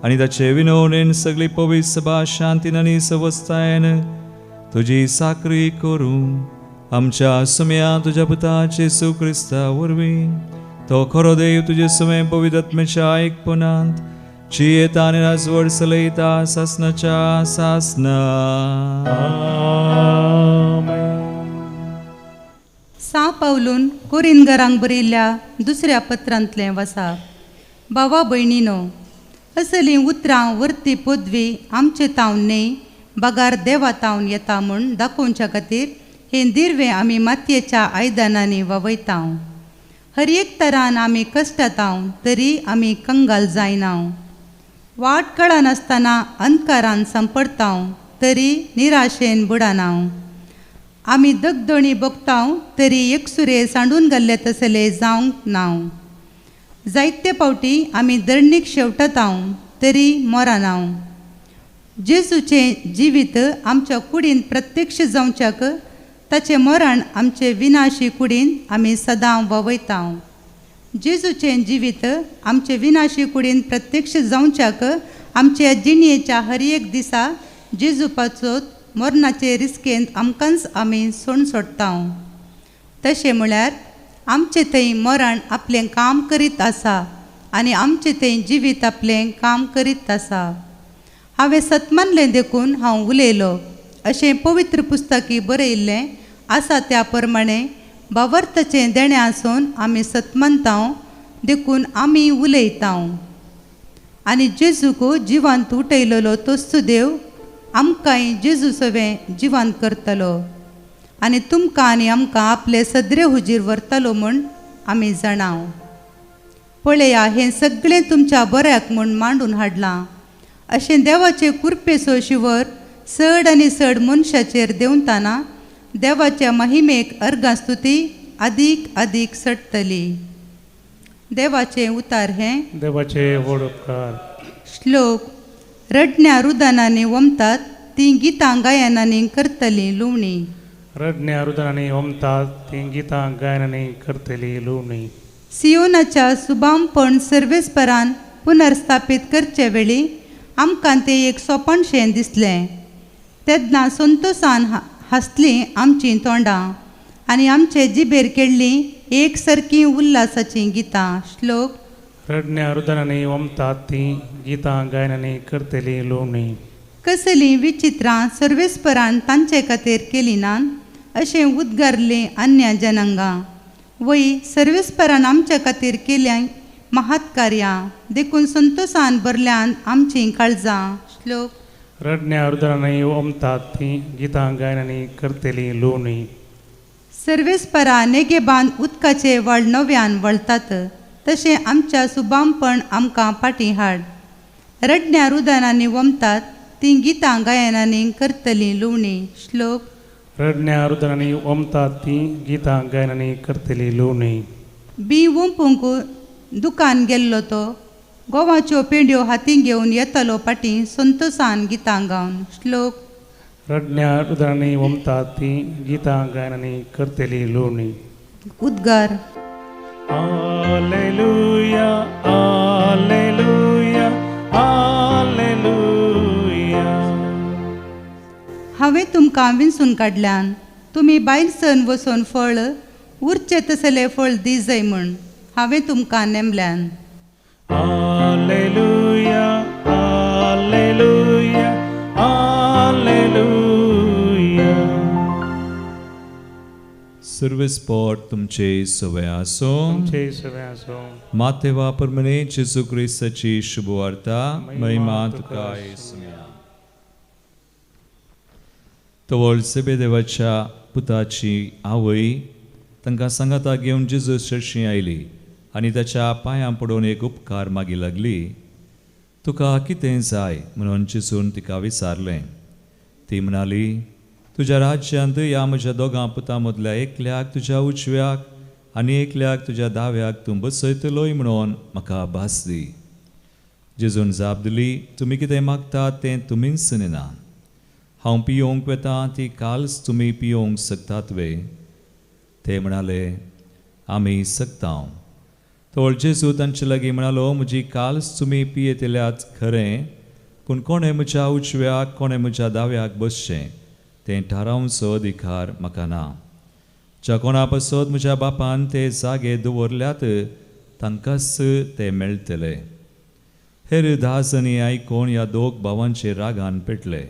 आनी ताचे विनवणेन सगळी पवित्र सभा शांतीन आनी सवस्तायेन तुजी साकरी करूं. आमच्या सुम्या तुज्या पुता जेजू क्रिस्ता वरवीं तो खरो देव तुजे सुमे पवित्र आत्म्याच्या एकपणांत जियेता आनी राजवट चलयता सासणाच्या सासना. सा पावलून कोरिनगरांक बरयल्ल्या दुसऱ्या पत्रांतलें वसा. भावा भयणीनो असलीं उतरां वर्ती पदवी आमचे तावन न्हय बगार देवा तावन येता म्हूण दाखोवच्या खातीर हें दिर्वें आमी मातयेच्या आयदनांनी वावयता. हर एक तरान आमी कश्टताव तरी आमी कंगाल जायना. वाट कळनासतना अंधकारान सांपडताव तरी निराशेन बुडना. आमी दगदणी भोगताव तरी एकसुरे सांडून घाल्ले तसले जावंक ना. जायते फावटी आमी दरणीक शेवटताव तरी मरना. जेजूचें जिवीत आमच्या कुडीन प्रत्यक्ष जावच्याक ताचें मरण आमचे विनाशी कुडीन आमी सदां ववयता. जेजूचें जिवीत आमचे विनाशी कुडीन प्रत्यक्ष जावच्याक आमच्या जिणयेच्या हर एक दिसा जेजू पासत मरणाचे रिस्केंत आमकांच आमी सोण सोडटा. तशें म्हळ्यार आमचे थंय मरण आपलें काम करीत आसा आनी आमचे थंय जिवीत आपलें काम करीत आसा. हांवें सत मानलें देखून हांव उलयलो अशें पवित्र पुस्तकी बरयिल्लें आसा. त्या प्रमाणें भावार्थाचें देणें आसून आमी सत मानता देखून आमी उलयता. आनी जेजूक जिवांत उठयलेलो तोच देव आमकांय जेजू सवें जिवांत करतलो आनी तुमकां आनी आमकां आपले सदरे हुजीर व्हरतलो म्हूण आमी जाणाव. पळया, हें सगळें तुमच्या बऱ्याक म्हूण मांडून हाडलां. अशें देवाचे कुरपेचो शिवर चड आनी चड मनशाचेर देंवताना देवाच्या महिमेक अर्घां स्तुती अदीक अदीक चडटली. देवाचें उतार हें देवाचे व्हड उपकार. श्लोक. रडण्या रुदनांनी वमतात तीं गितां गायनांनी करतलीं लुवणी. रडण्या रुदनांनी ओमतात तीं गितां गायनांनी करतली लुवणी. सियोनाच्या सुबामपण सर्वेस्परान पुनर्स्थापीत करचे वेळी आमकां तें एक सोपणशें दिसलें. तेन्ना संतोसान हांसलीं आमचीं तोंडां आनी आमचे जिबेर केल्लीं एक सारकीं उल्लासाचीं गितां. श्लोक. रडण्या रुदनांनी ओमतात तीं गितां गायनांनी करतली लुवणी. कसलीं विचित्रां सर्वेस्परान तांचे खातीर केलीं नात अशें उद्गारलीं अन्य जनांगां. वय, सर्वेस्परान आमच्या खातीर केल्यां महात्कार्यां देखून संतोसान भरल्यान आमचीं काळजां. श्लोक. रडण्या रुदनांनी ओमतात तीं गितां गायनांनी करतली लुवणी. सर्वेस्परा नेगेबान उदकाचे व्हाळ नव्यान वळतात तशें आमच्या सुबामपण आमकां फाटीं हाड. रडण्या रुदनांनी वमतात तीं गितां गायनांनी करतलीं लुवणी. श्लोक. रडण्या रुदनांनी ओमतात तीं गितां गायनांनी करतली लुवणी. बी वोंपूंक दुकान गेल्लो तो गोवाच्यो पेंड्यो हातीं घेवन येतालो फाटीं संतोसान गितां गावन. श्लोक. रडण्या रुदनांनी ओमतात तीं गितां गायनांनी करतली लुवणी. उद्गार. Hallelujah, hallelujah, hallelujah. हांवें तुमकां विंचून काडल्यान तुमी बायल सन वचून फळ उरचें तसलें फळ दिजय म्हूण हांवें तुमकां नेमल्यान. Hallelujah, hallelujah, hallelujah. सर्वेस्पोर तुमचे सवे आसो. तुमचे सवे आसो. मातेवा परमने जेजू क्रिस्ताची शुभवार्ता. महिमा तुका येसुया. तवळ सेबेदेवाच्या पुताची आवय तांकां सांगाता घेवन जेजू सरशी आयली आनी ताच्या पांयां पडून एक उपकार मागी लागली. तुका कितें जाय म्हणून जेजून तिका विचारलें. ती म्हणाली, तुज्या राज्यांत ह्या म्हज्या दोगां पुतां मदल्या एकल्याक तुज्या उजव्याक आनी एकल्याक तुज्या दाव्याक तूं बसयतलोय म्हणून म्हाका भास दी. जेजून जाप दिली, तुमी कितें मागतात तें तुमीच न्हिना. हांव पियोवंक वेता ती काल्स तुमी पियोवंक शकतात वे? ते म्हणाले, आमी शकता. तवळ जेजू तांचे लागीं म्हणालो, म्हजी काल्स तुमी पियेतल्यात खरें, पूण कोणें म्हज्या उजव्याक कोणें म्हज्या दाव्याक बसचें तें थारावचो अधिकार म्हाका ना. ज्या कोणा पासत म्हज्या बापान ते जागे दवरल्यात तांकांच ते मेळटले. हेर 10 जणी आयकून ह्या दोग भावांचे रागान पेटले.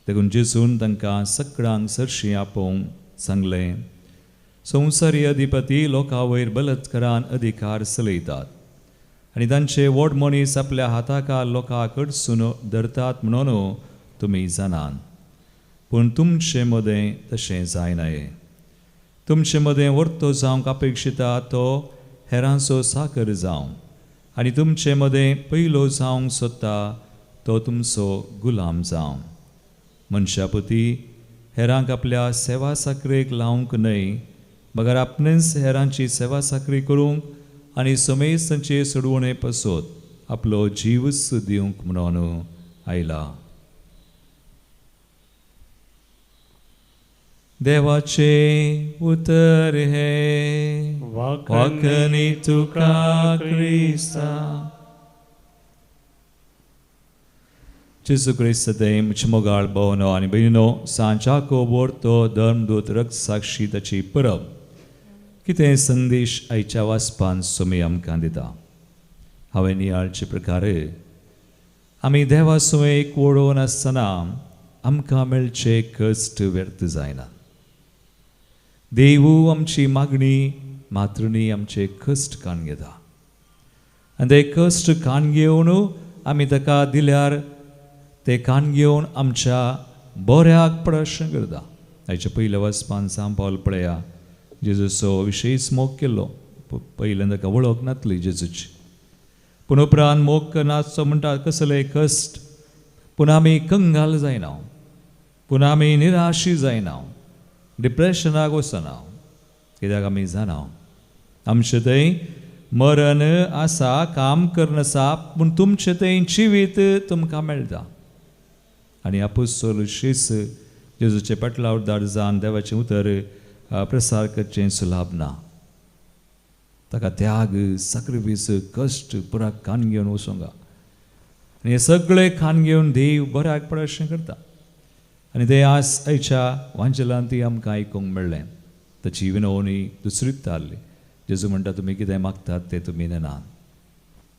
देखून जेजून तांकां सगळ्यांक सरशी आपोवंक सांगलें, संवसारी अधिपती लोकां वयर बलात्कारान अधिकार चलयतात आनी तांचे व्हड मनीस आपल्या हाताखाल लोकां कडसून धरतात म्हणून तुमी जाणात. पूण तुमचे मदें तशें जायनाये. तुमचे मदें वर्तो जावंक अपेक्षिता तो हेरांचो साकर जावं आनी तुमचे मदें पयलो जावंक सोदता तो तुमचो गुलाम जावं. मनशापती हेरांक आपल्या सेवा साकरेक लावंक न्हय, मगर आपणेंच हेरांची सेवा साकरी करूंक आनी समेस्त तांचे सोडवणे पासत आपलो जीवच दिवंक म्हणून आयला. देवाचे उतर हे वाखणी तुका क्रिस्ता. जेजू क्रिस्त म्हजे मोगाळ भोवनो आनी भयणीनो, सांच्याको बोरतो धर्मदूत रक्तसाक्षी ताची परब कितें संदेश आयच्या वाचपान सोमी आमकां दिता. हांवें नियाळचे प्रकारे आमी देवा सुवें एक वडोवन आसतना आमकां मेळचे कश्ट व्यर्थ जायना. देवू आमची मागणी मात्र न्ही आमचे कश्ट कान घेता आनी ते कश्ट कान घेवन आमी ताका दिल्यार ते कान घेवन आमच्या बऱ्याक प्रश्न करता. हाच्या पयल्या वचपान सांग पावल पळया जेजूचो विशेश मोग केल्लो. पयल्यान ताका वळख नासली जेजूची, पूण उपरांत मोग करनासचो म्हणटा कसले कश्ट, पूण आमी कंगाल जायना, पूण आमी निराशी जायना, डिप्रेशनाक वचना, कित्याक आमी जाणा आमचें थंय मरण आसा, काम करून आसा, पूण तुमचें थंय जिवीत तुमकां मेळटा. आनी आपोस्तोल शीस जेजूचे पाटलावदार जावन देवाचें उतर प्रसार करचें सुलाभ ना. ताका त्याग, साक्रिफीस, कश्ट पुरा कान घेवन वचूंक आनी हे सगळे कान घेवन देव बऱ्याक पड अशें करता. आनी ते आज आयच्या वांजेलान ती आमकां आयकूंक मेळ्ळें. ताची विनवणी दुसरीच थारली. जेजू म्हणटा तुमी कितें मागतात तें तुमी नेनात,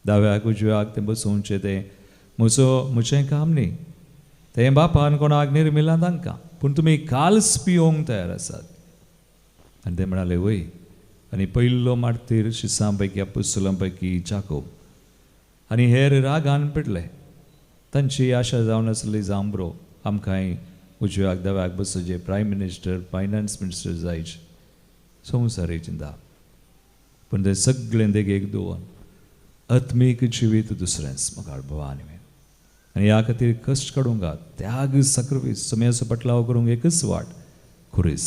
दाव्याक उजव्याक तें बसोवचें तें म्हजो म्हजें काम न्ही, तें बापान कोणाक निर्मिलां तांकां, पूण तुमी काल्स पियोवंक तयार आसात. आनी ते म्हणाले वय. आनी पयलो मार्तीर शिसां पैकी आपुस्तलां पैकी जाकोब आनी हेर रागान पेटले. तांची आशा जावन आसली जांबरो आमकांय उजव्याक दाव्याक बसोवचे प्रायम मिनिस्टर, फायनान्स मिनिस्टर जायचे, संवसारी चिंता. पूण ते सगळें देगेक दवरून आत्मीक जिवीत दुसरेंच म्हाका भवानी. आनी ह्या खातीर कश्ट काडूंक त्याग, साक्रिफीस, सुम्याचो पटलाव करूंक एकच वाट, खुरीस.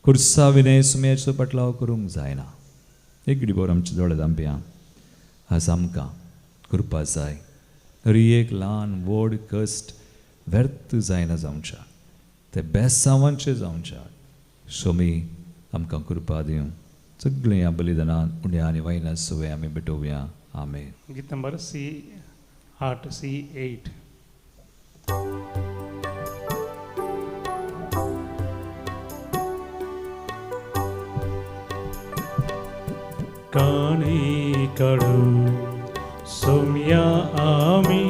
खुर्सा विनय सुम्याचो पटलाव करूंक जायना. एक घडी आमचे दोळे धांपया. आज आमकां कृपा जाय हरी एक ल्हान व्हड कश्ट व्यर्थ जायना जावच्या, ते बेसांवांचे जावच्या. सोमी आमकां कृपा दिवं. सगळीं ह्या बलिदानान उण्या आनी वायना सवय आमी भेटोवया. आमेन. गीत नंबर C8 C8. काणी काडू सोम्या आमी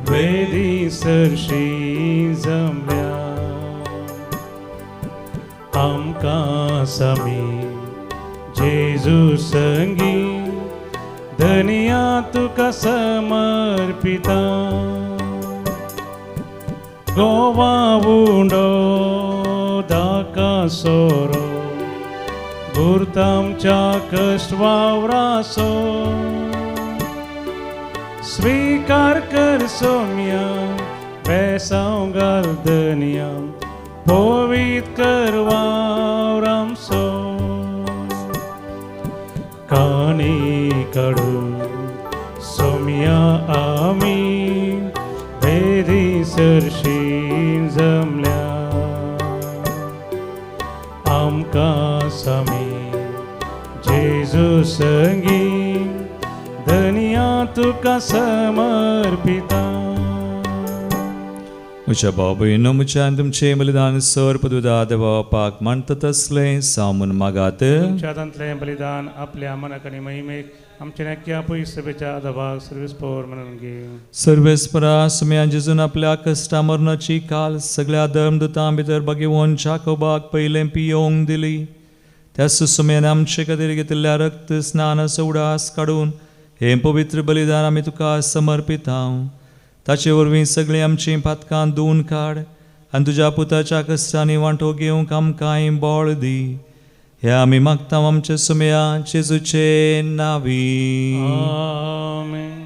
वेदी सरशी जमल्या, आमकां सामी जेजू संगी धनिया तुका समर्पिता. गोवा उंडो दाका सोरो गुर्तामच्या कश्ट वावरासो, स्वीकार कर सोम्या बेसांव घाल धनिया पवीत कर वावरामसो. काणी काडू सोम्या आमी वेदी सरशी जमल्या, आमकां सामी जेजू संगी धनिया तुका समर्पिता. म्हज्या भाव भयणींनो, म्हज्या आनी तुमचें बलिदान सर पदुदा देवा बापाक मानता तसलें सामून मागात. तुमच्या हातांतलें बलिदान आपल्या मनाक आनी महिमेक आमच्या नक्की आपय सभेच्या आदाभाग सर्वीस पवर म्हणून घे. सर्वेस्परा सुम्या जेजून आपल्या कश्टा मरणाची काल सगळ्या धर्मदुतां भितर बागेवन जाकोबाक पयलें पियोवंक दिली. त्या सुसुम्यान आमचे खातीर घेतिल्ल्या रक्त स्नानाचो उडास काडून हें पवित्र बलिदान आमी तुका समर्पिता. ताचे वरवीं सगळीं आमचीं पातकां धुवन काड आनी तुज्या पुताच्या कश्टांनी वांटो घेवंक आमकांय बळ दी. हे आमी मागता आमच्या सुम्या जेजूचे नावी. आमेन.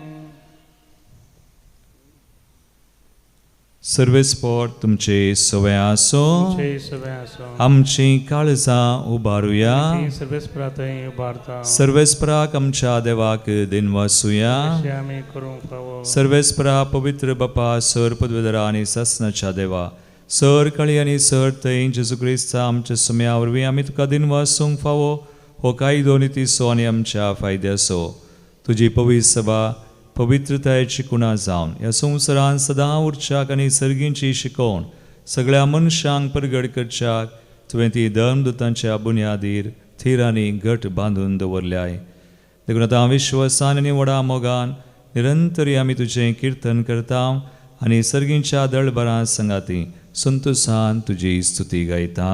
सर्वेस्पोर तुमचे सवय आसो. तुमचे सवय आसो. आमची काळजां उबारुया. ती सर्वेस्परा थंय उबारता. सर्वेस्पराक आमच्या देवाक दिनवासुया. अशें आमी करूंक फावो. सर्वेस्परा पवित्र बापा, सर पदवेदरा आनी सासनाच्या देवा, सर काळी आनी सर थंय जेजू क्रिस्ता आमच्या सुम्या वरवीं आमी तुका दिनवासूंक फावो हो कायदो नितीचो आनी आमच्या फायद्याचो. तुजी पवित्र सभा पवित्रतायेची कुणा जावन ह्या संवसारान सदां उरच्याक आनी सर्गींची शिकोवण सगळ्या मनशांक परगट करच्याक तुवें ती धर्मदुतांच्या बुन्यादीर थीर आनी घट बांदून दवरल्याय. देखून आतां विश्वासान आनी व्हडा मोगान निरंतरी आमी तुजें किर्तन करता आनी सर्गींच्या दळभरां संगाती संतोसान तुजी स्तुती गायता.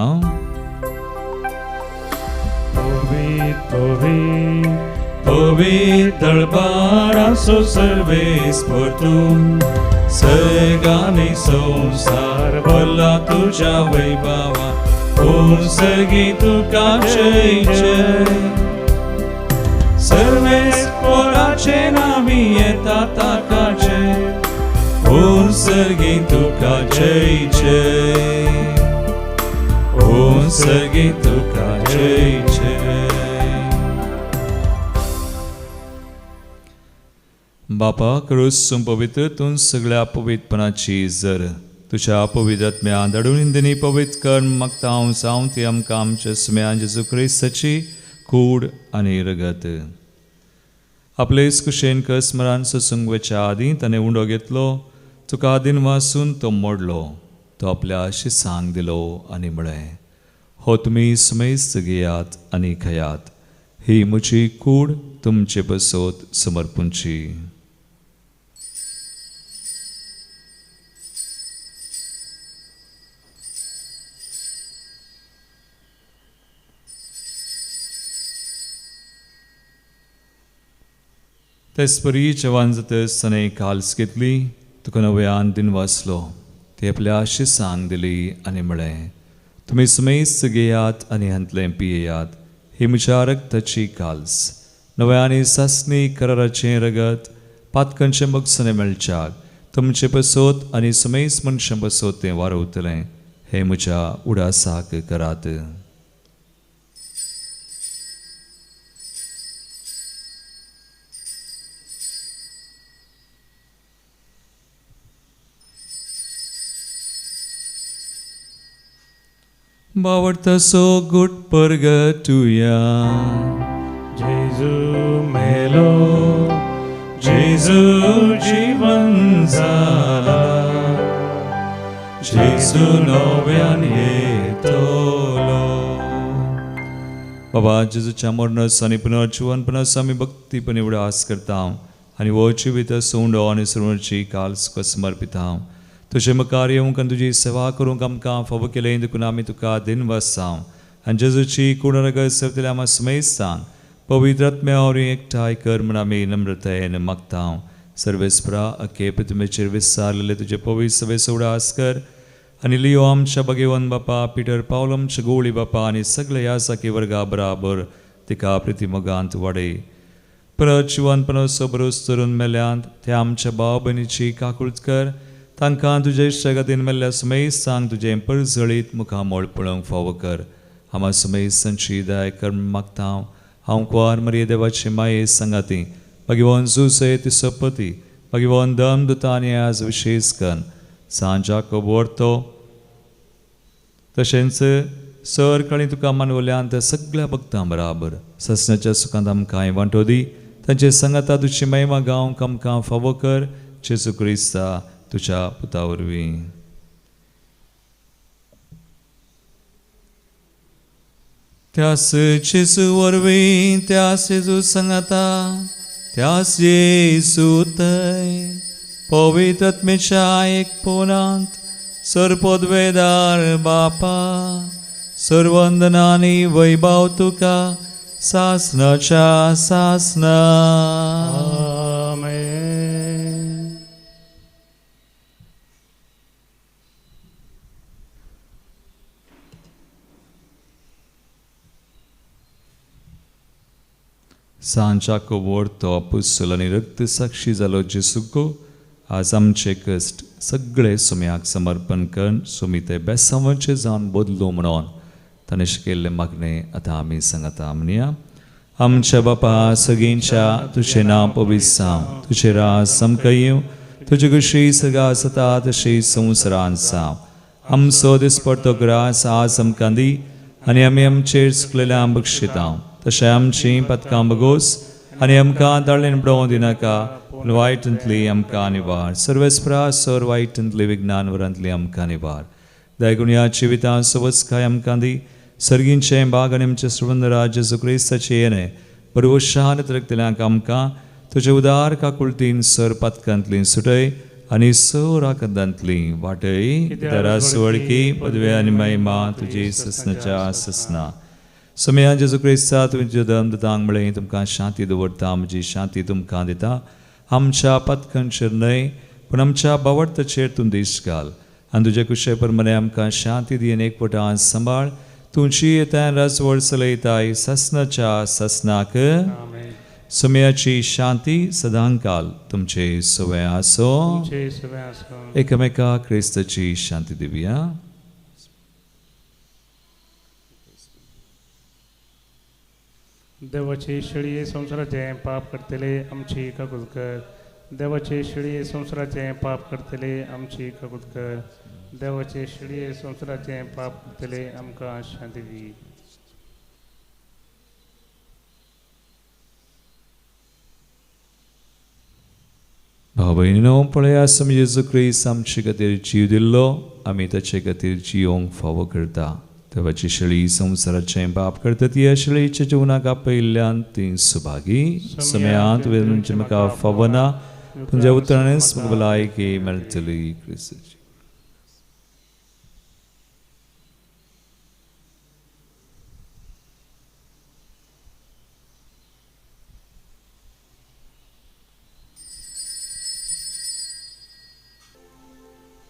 पवित्र पवित्र पवित्र दळबाराचो सर्वेस्पर तूं, सर्गानी संवसार भरला तुज्या वैभवा, कोण सर्गी तुका जय जय. सर्वेस्पराचे नामी येता ताका जय, कोण सर्गी तुका जय जय, कोण सर्गी तुका जय जय. बापा क्रूस पवित्र तूं सगळ्या पवित्रपणाची जर तुज्या पवित्र आत्म्या धाडून इंदनी पवित्र कर मागता हांव जावं ती आमकां आमच्या सुम्या जेजू क्रिस्ताची कूड आनी रगत. आपले कुशेन कसमरान सोसूंक वचच्या आदीं ताणें उंडो घेतलो, तुका आदीन वासून तो मोडलो, तो आपल्या शिसांक दिलो आनी म्हळें, हो तुमी सुमेस्त घेयात आनी खायात, ही म्हजी कूड तुमचे बसोत समर्पूंची. तेचपरी जेवण जातच ताणें काल्स घेतली, तुका नव्यान दिन वाचलो, ती आपल्या शिसांक दिली आनी म्हळें, तुमी सुमेस्त घेयात आनी हांतलें पियेयात, ही म्हज्या रक्ताची काल्स, नव्या आनी सासणी कराराचें रगत, पातकांचें बगसणें मेळच्याक तुमचे पसोत आनी सुमेस्त मनशां पसोत तें वारवतलें, हें म्हज्या उडासाक करात. बावडतासो गुट परगटुया. जेजू मेलो, जेजू जीवन जाला, जेजू नव्यान येतलो. बाबा जेजूच्या मरणाचो आनी पुनर्जीवनपणाचो आमी भक्तीपणी उडास करता आनी हो जिवीत सोंडो आनी सर्वांची काल तुका समर्पिता. तुजे मुखार येवंक आनी तुजी सेवा करूंक आमकां फावो केलें देखून आमी तुका दिनवासांव आनी जेजूची कूड रगत सेवतल्या आमकां सुमेस्तांक पवित्र आत्म्या वरवीं एकठांय कर म्हूण आमी नम्रतायेन मागता. सर्वेस्परा अखे प्रतिमेचेर विसारलेले तुजे पवित्र सभेचो उडास कर आनी लियो आमच्या भगेवन बापा, पिटर पावल आमच्या गोवळी बापा आनी सगळे ह्या साकी वर्गा बराबर तिका प्रतिमोगांत वाडय. परत जिवनपणाचो भरोस धरून मेल्यांत त्या आमच्या भाव भयणीची काकूळत कर, तांकां तुजे इश्टागतीन मेल्ल्या सुमेस्तांक तुजें परजळीत मुखामळ पळोवंक फावो कर. आमा सुमेस्तांची दया कर मागता. हांव कुंवार मरिये देवाची माये सांगाती भगवान जुसे तिसपती भगवान दम दुता आनी आज विशेष कन्न सांज जाकोब व्हरतो तशेंच सर काळी तुका मानवल्यान त्या सगळ्या भक्तां बराबर ससनाच्या सुखांत आमकां वांटो दी. तांचे सांगाता तुजी महिमा गावंक आमकां फावो कर, जेजू क्रिस्ता तुज्या पुता वरवीं. त्यास जेजू वरवीं, त्यास जेजू सांगाता, त्यास जेजू थंय पवित्र आत्म्याच्या एकपणांत सर्वपदवेदार बापा, सर्वंदनानी वैभव तुका सासनाच्या सासना. आमेन. सांजाको व्हरतो आपुस्तल आनी रक्त साक्षी जालो जेजूको आज आमचे कश्ट सगळे सुम्याक समर्पण कर, सुमी ते बेसांवाचे जावन बदलू म्हणून ताणें शिकयल्लें मागणें आतां आमी सांगता. म्हणया, आमच्या बापा सगळींच्या तुजें नांव पवित्र जावं, तुजें राज आमकां येवं, तुजी कशी सगळ्या आसता तशी संवसारांत जावं. आमचो दिसपडतो ग्रास आज आमकां दी आनी आमी आमचेर चुकलेल्या बक्षिता तशें आमचीं पदकां बगोस आनी आमकां दाळेन बडोवं दिनाका, पूण वायटांतली आमकां निवार. सर्वेस्परा सर वायटांतली विज्ञान वरांतली आमकां निवार. देखून ह्या जिवितां सोबसकाय आमकां दी, सर्गींचें बाग आनी आमचें सुवर्ण राज्य जेजू क्रिस्ताचें येणें बरवशान रक्तल्यांक आमकां तुजे उदार काकुळतीन सर पातकांतली सुटय आनी सर आकदांतली वाटय. कित्याक सुवळकी पदवे आनी महिमा तुजी ससनाच्या ससना. सोम्या जेजू क्रिस्ता तुमच्या धर्मदूतांक म्हळें तुमकां शांती दवरता, म्हजी शांती तुमकां दिता. आमच्या पथकांचेर न्हय पूण आमच्या बावडताचेर तूं दीस घाल आनी तुजे कुशे प्रमाणे आमकां शांती दी आनी एकवटान सांबाळ. तुमची येतान राजवड चलयताय ससनाच्या ससनाक. सोम्याची शांती सदांकाल तुमचे सवय आसो. एकामेका क्रिस्ताची शांती दिवया. देवाचे शेळये संवसाराचें पाप करतले आमची काकूत कर. देवाचे शेळये संवसाराचें पाप करतले आमची काकूत कर. देवाचे शेळये संवसाराचें पाप करतले आमकां शांती दी. भाव भयणीनो, पळया आमी जेजू क्रिस्त आमचे खातीर जीव दिल्लो, आमी ताचे खातीर जियोंक फावो करता. देवाची शेळी संवसाराचें पाप करता ती ह्या शेळीच्या जिवनाक आपयिल्ल्यान ती सुभागी. समयांत तुवें म्हाका फावना, तुमच्या उतरांनीच म्हाका भलायकी मेळटली. क्रिस्ताची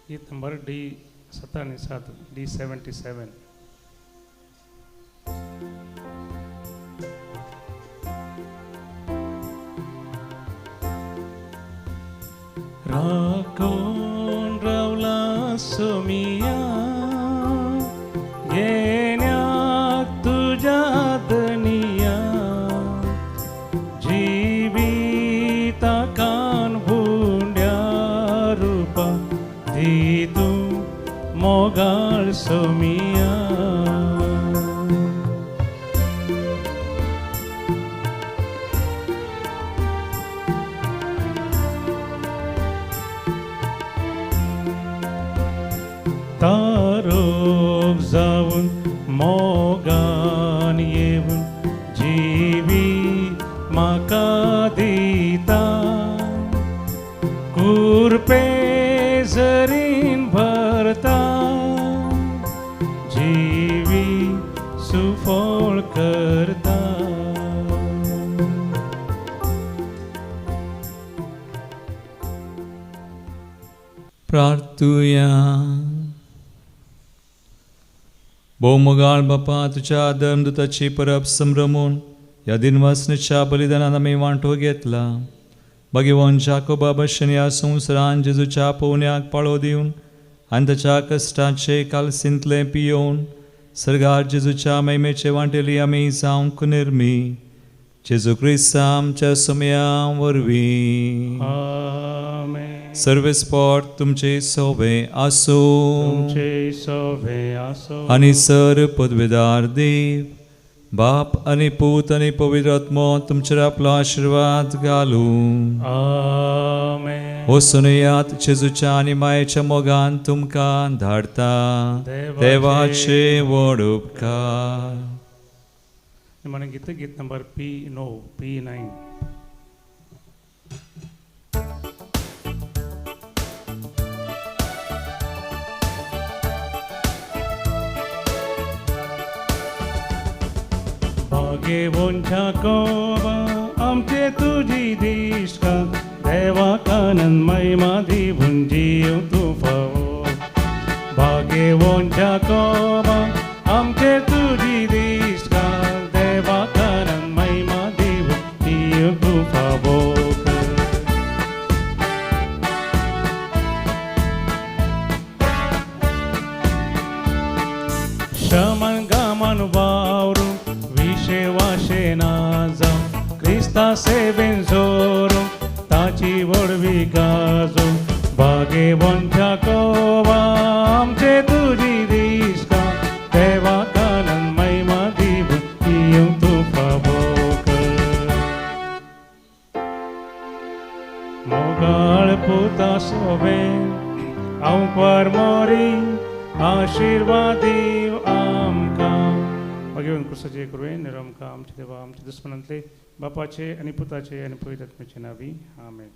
गीत नंबर डी 77, डी 77. राखून रावला सोमिया घेण्याक तुज्या दनिया, जिविता कान भुंड्या रुपा दी तूं मोगाळ सोमिया. तारोग जावन मोगान येवन जिवी म्हाका दिता, कुरपे जरीन भरता, जिवी सुफळ करता. प्रार्थुया. भोवमोगाळ बापा, तुज्या धर्मदूताची परब संभ्रमून ह्या दिनवासनेच्या बलिदानान आमी वांटो घेतला. भगवान जाकोबा भशेन ह्या संवसारान जेजूच्या पोवण्याक पाळो दिवन आनी ताच्या कश्टाचे कालसींतलें पियोवन सर्गार जेजूच्या महिमेचे वांटेली आमी जावंक निर्मी. जेजू क्रिस्ता आमच्या सोम्या वरवीं. आमेन. सर्वेस्पोर तुमचे सोबे आसूं. तुमचे सोबे आसूं. आनी सर पदवेदार देव बाप आनी पूत आनी पवित्र आत्मो तुमचेर आपलो आशिर्वाद घालूं. आमेन. वचून जेजूच्या आनी मायेच्या मोगान तुमकां धाडता. देवाचे व्हड उपकार. निमाणें गीत, गीत नंबर पी 9, पी 9. भागेवोंच्या कोबा आमचे तुजी दिश्टा, देवा आनंद महिमा दिवन जीव तूं फावो. भागेवोंच्या कोबा आमचे तुजी दिश्टा, देवा आनंद महिमा दिवन जीव तूं फावो. शमन गमन वावरू विशे वाशे ना जावं, क्रिस्ता सेवेन जोरू ताची व्हडवी गाजो. भागेवंच्या कोवा आमचे तुजी दिश्टा, देवा आनंद महिमा दिवन दिवंक तूं फावो कर. मोगाळ पुता सोबे आंकवार मोरी आशिर्वाद दीव आमकां. पापां घेवन क्रुसाचे करुये निरमका आमचे देवा आमच्या दुस्मनांतले बापाचे आनी पुताचे आनी पवित्र आत्म्याचे नावी. आमेन.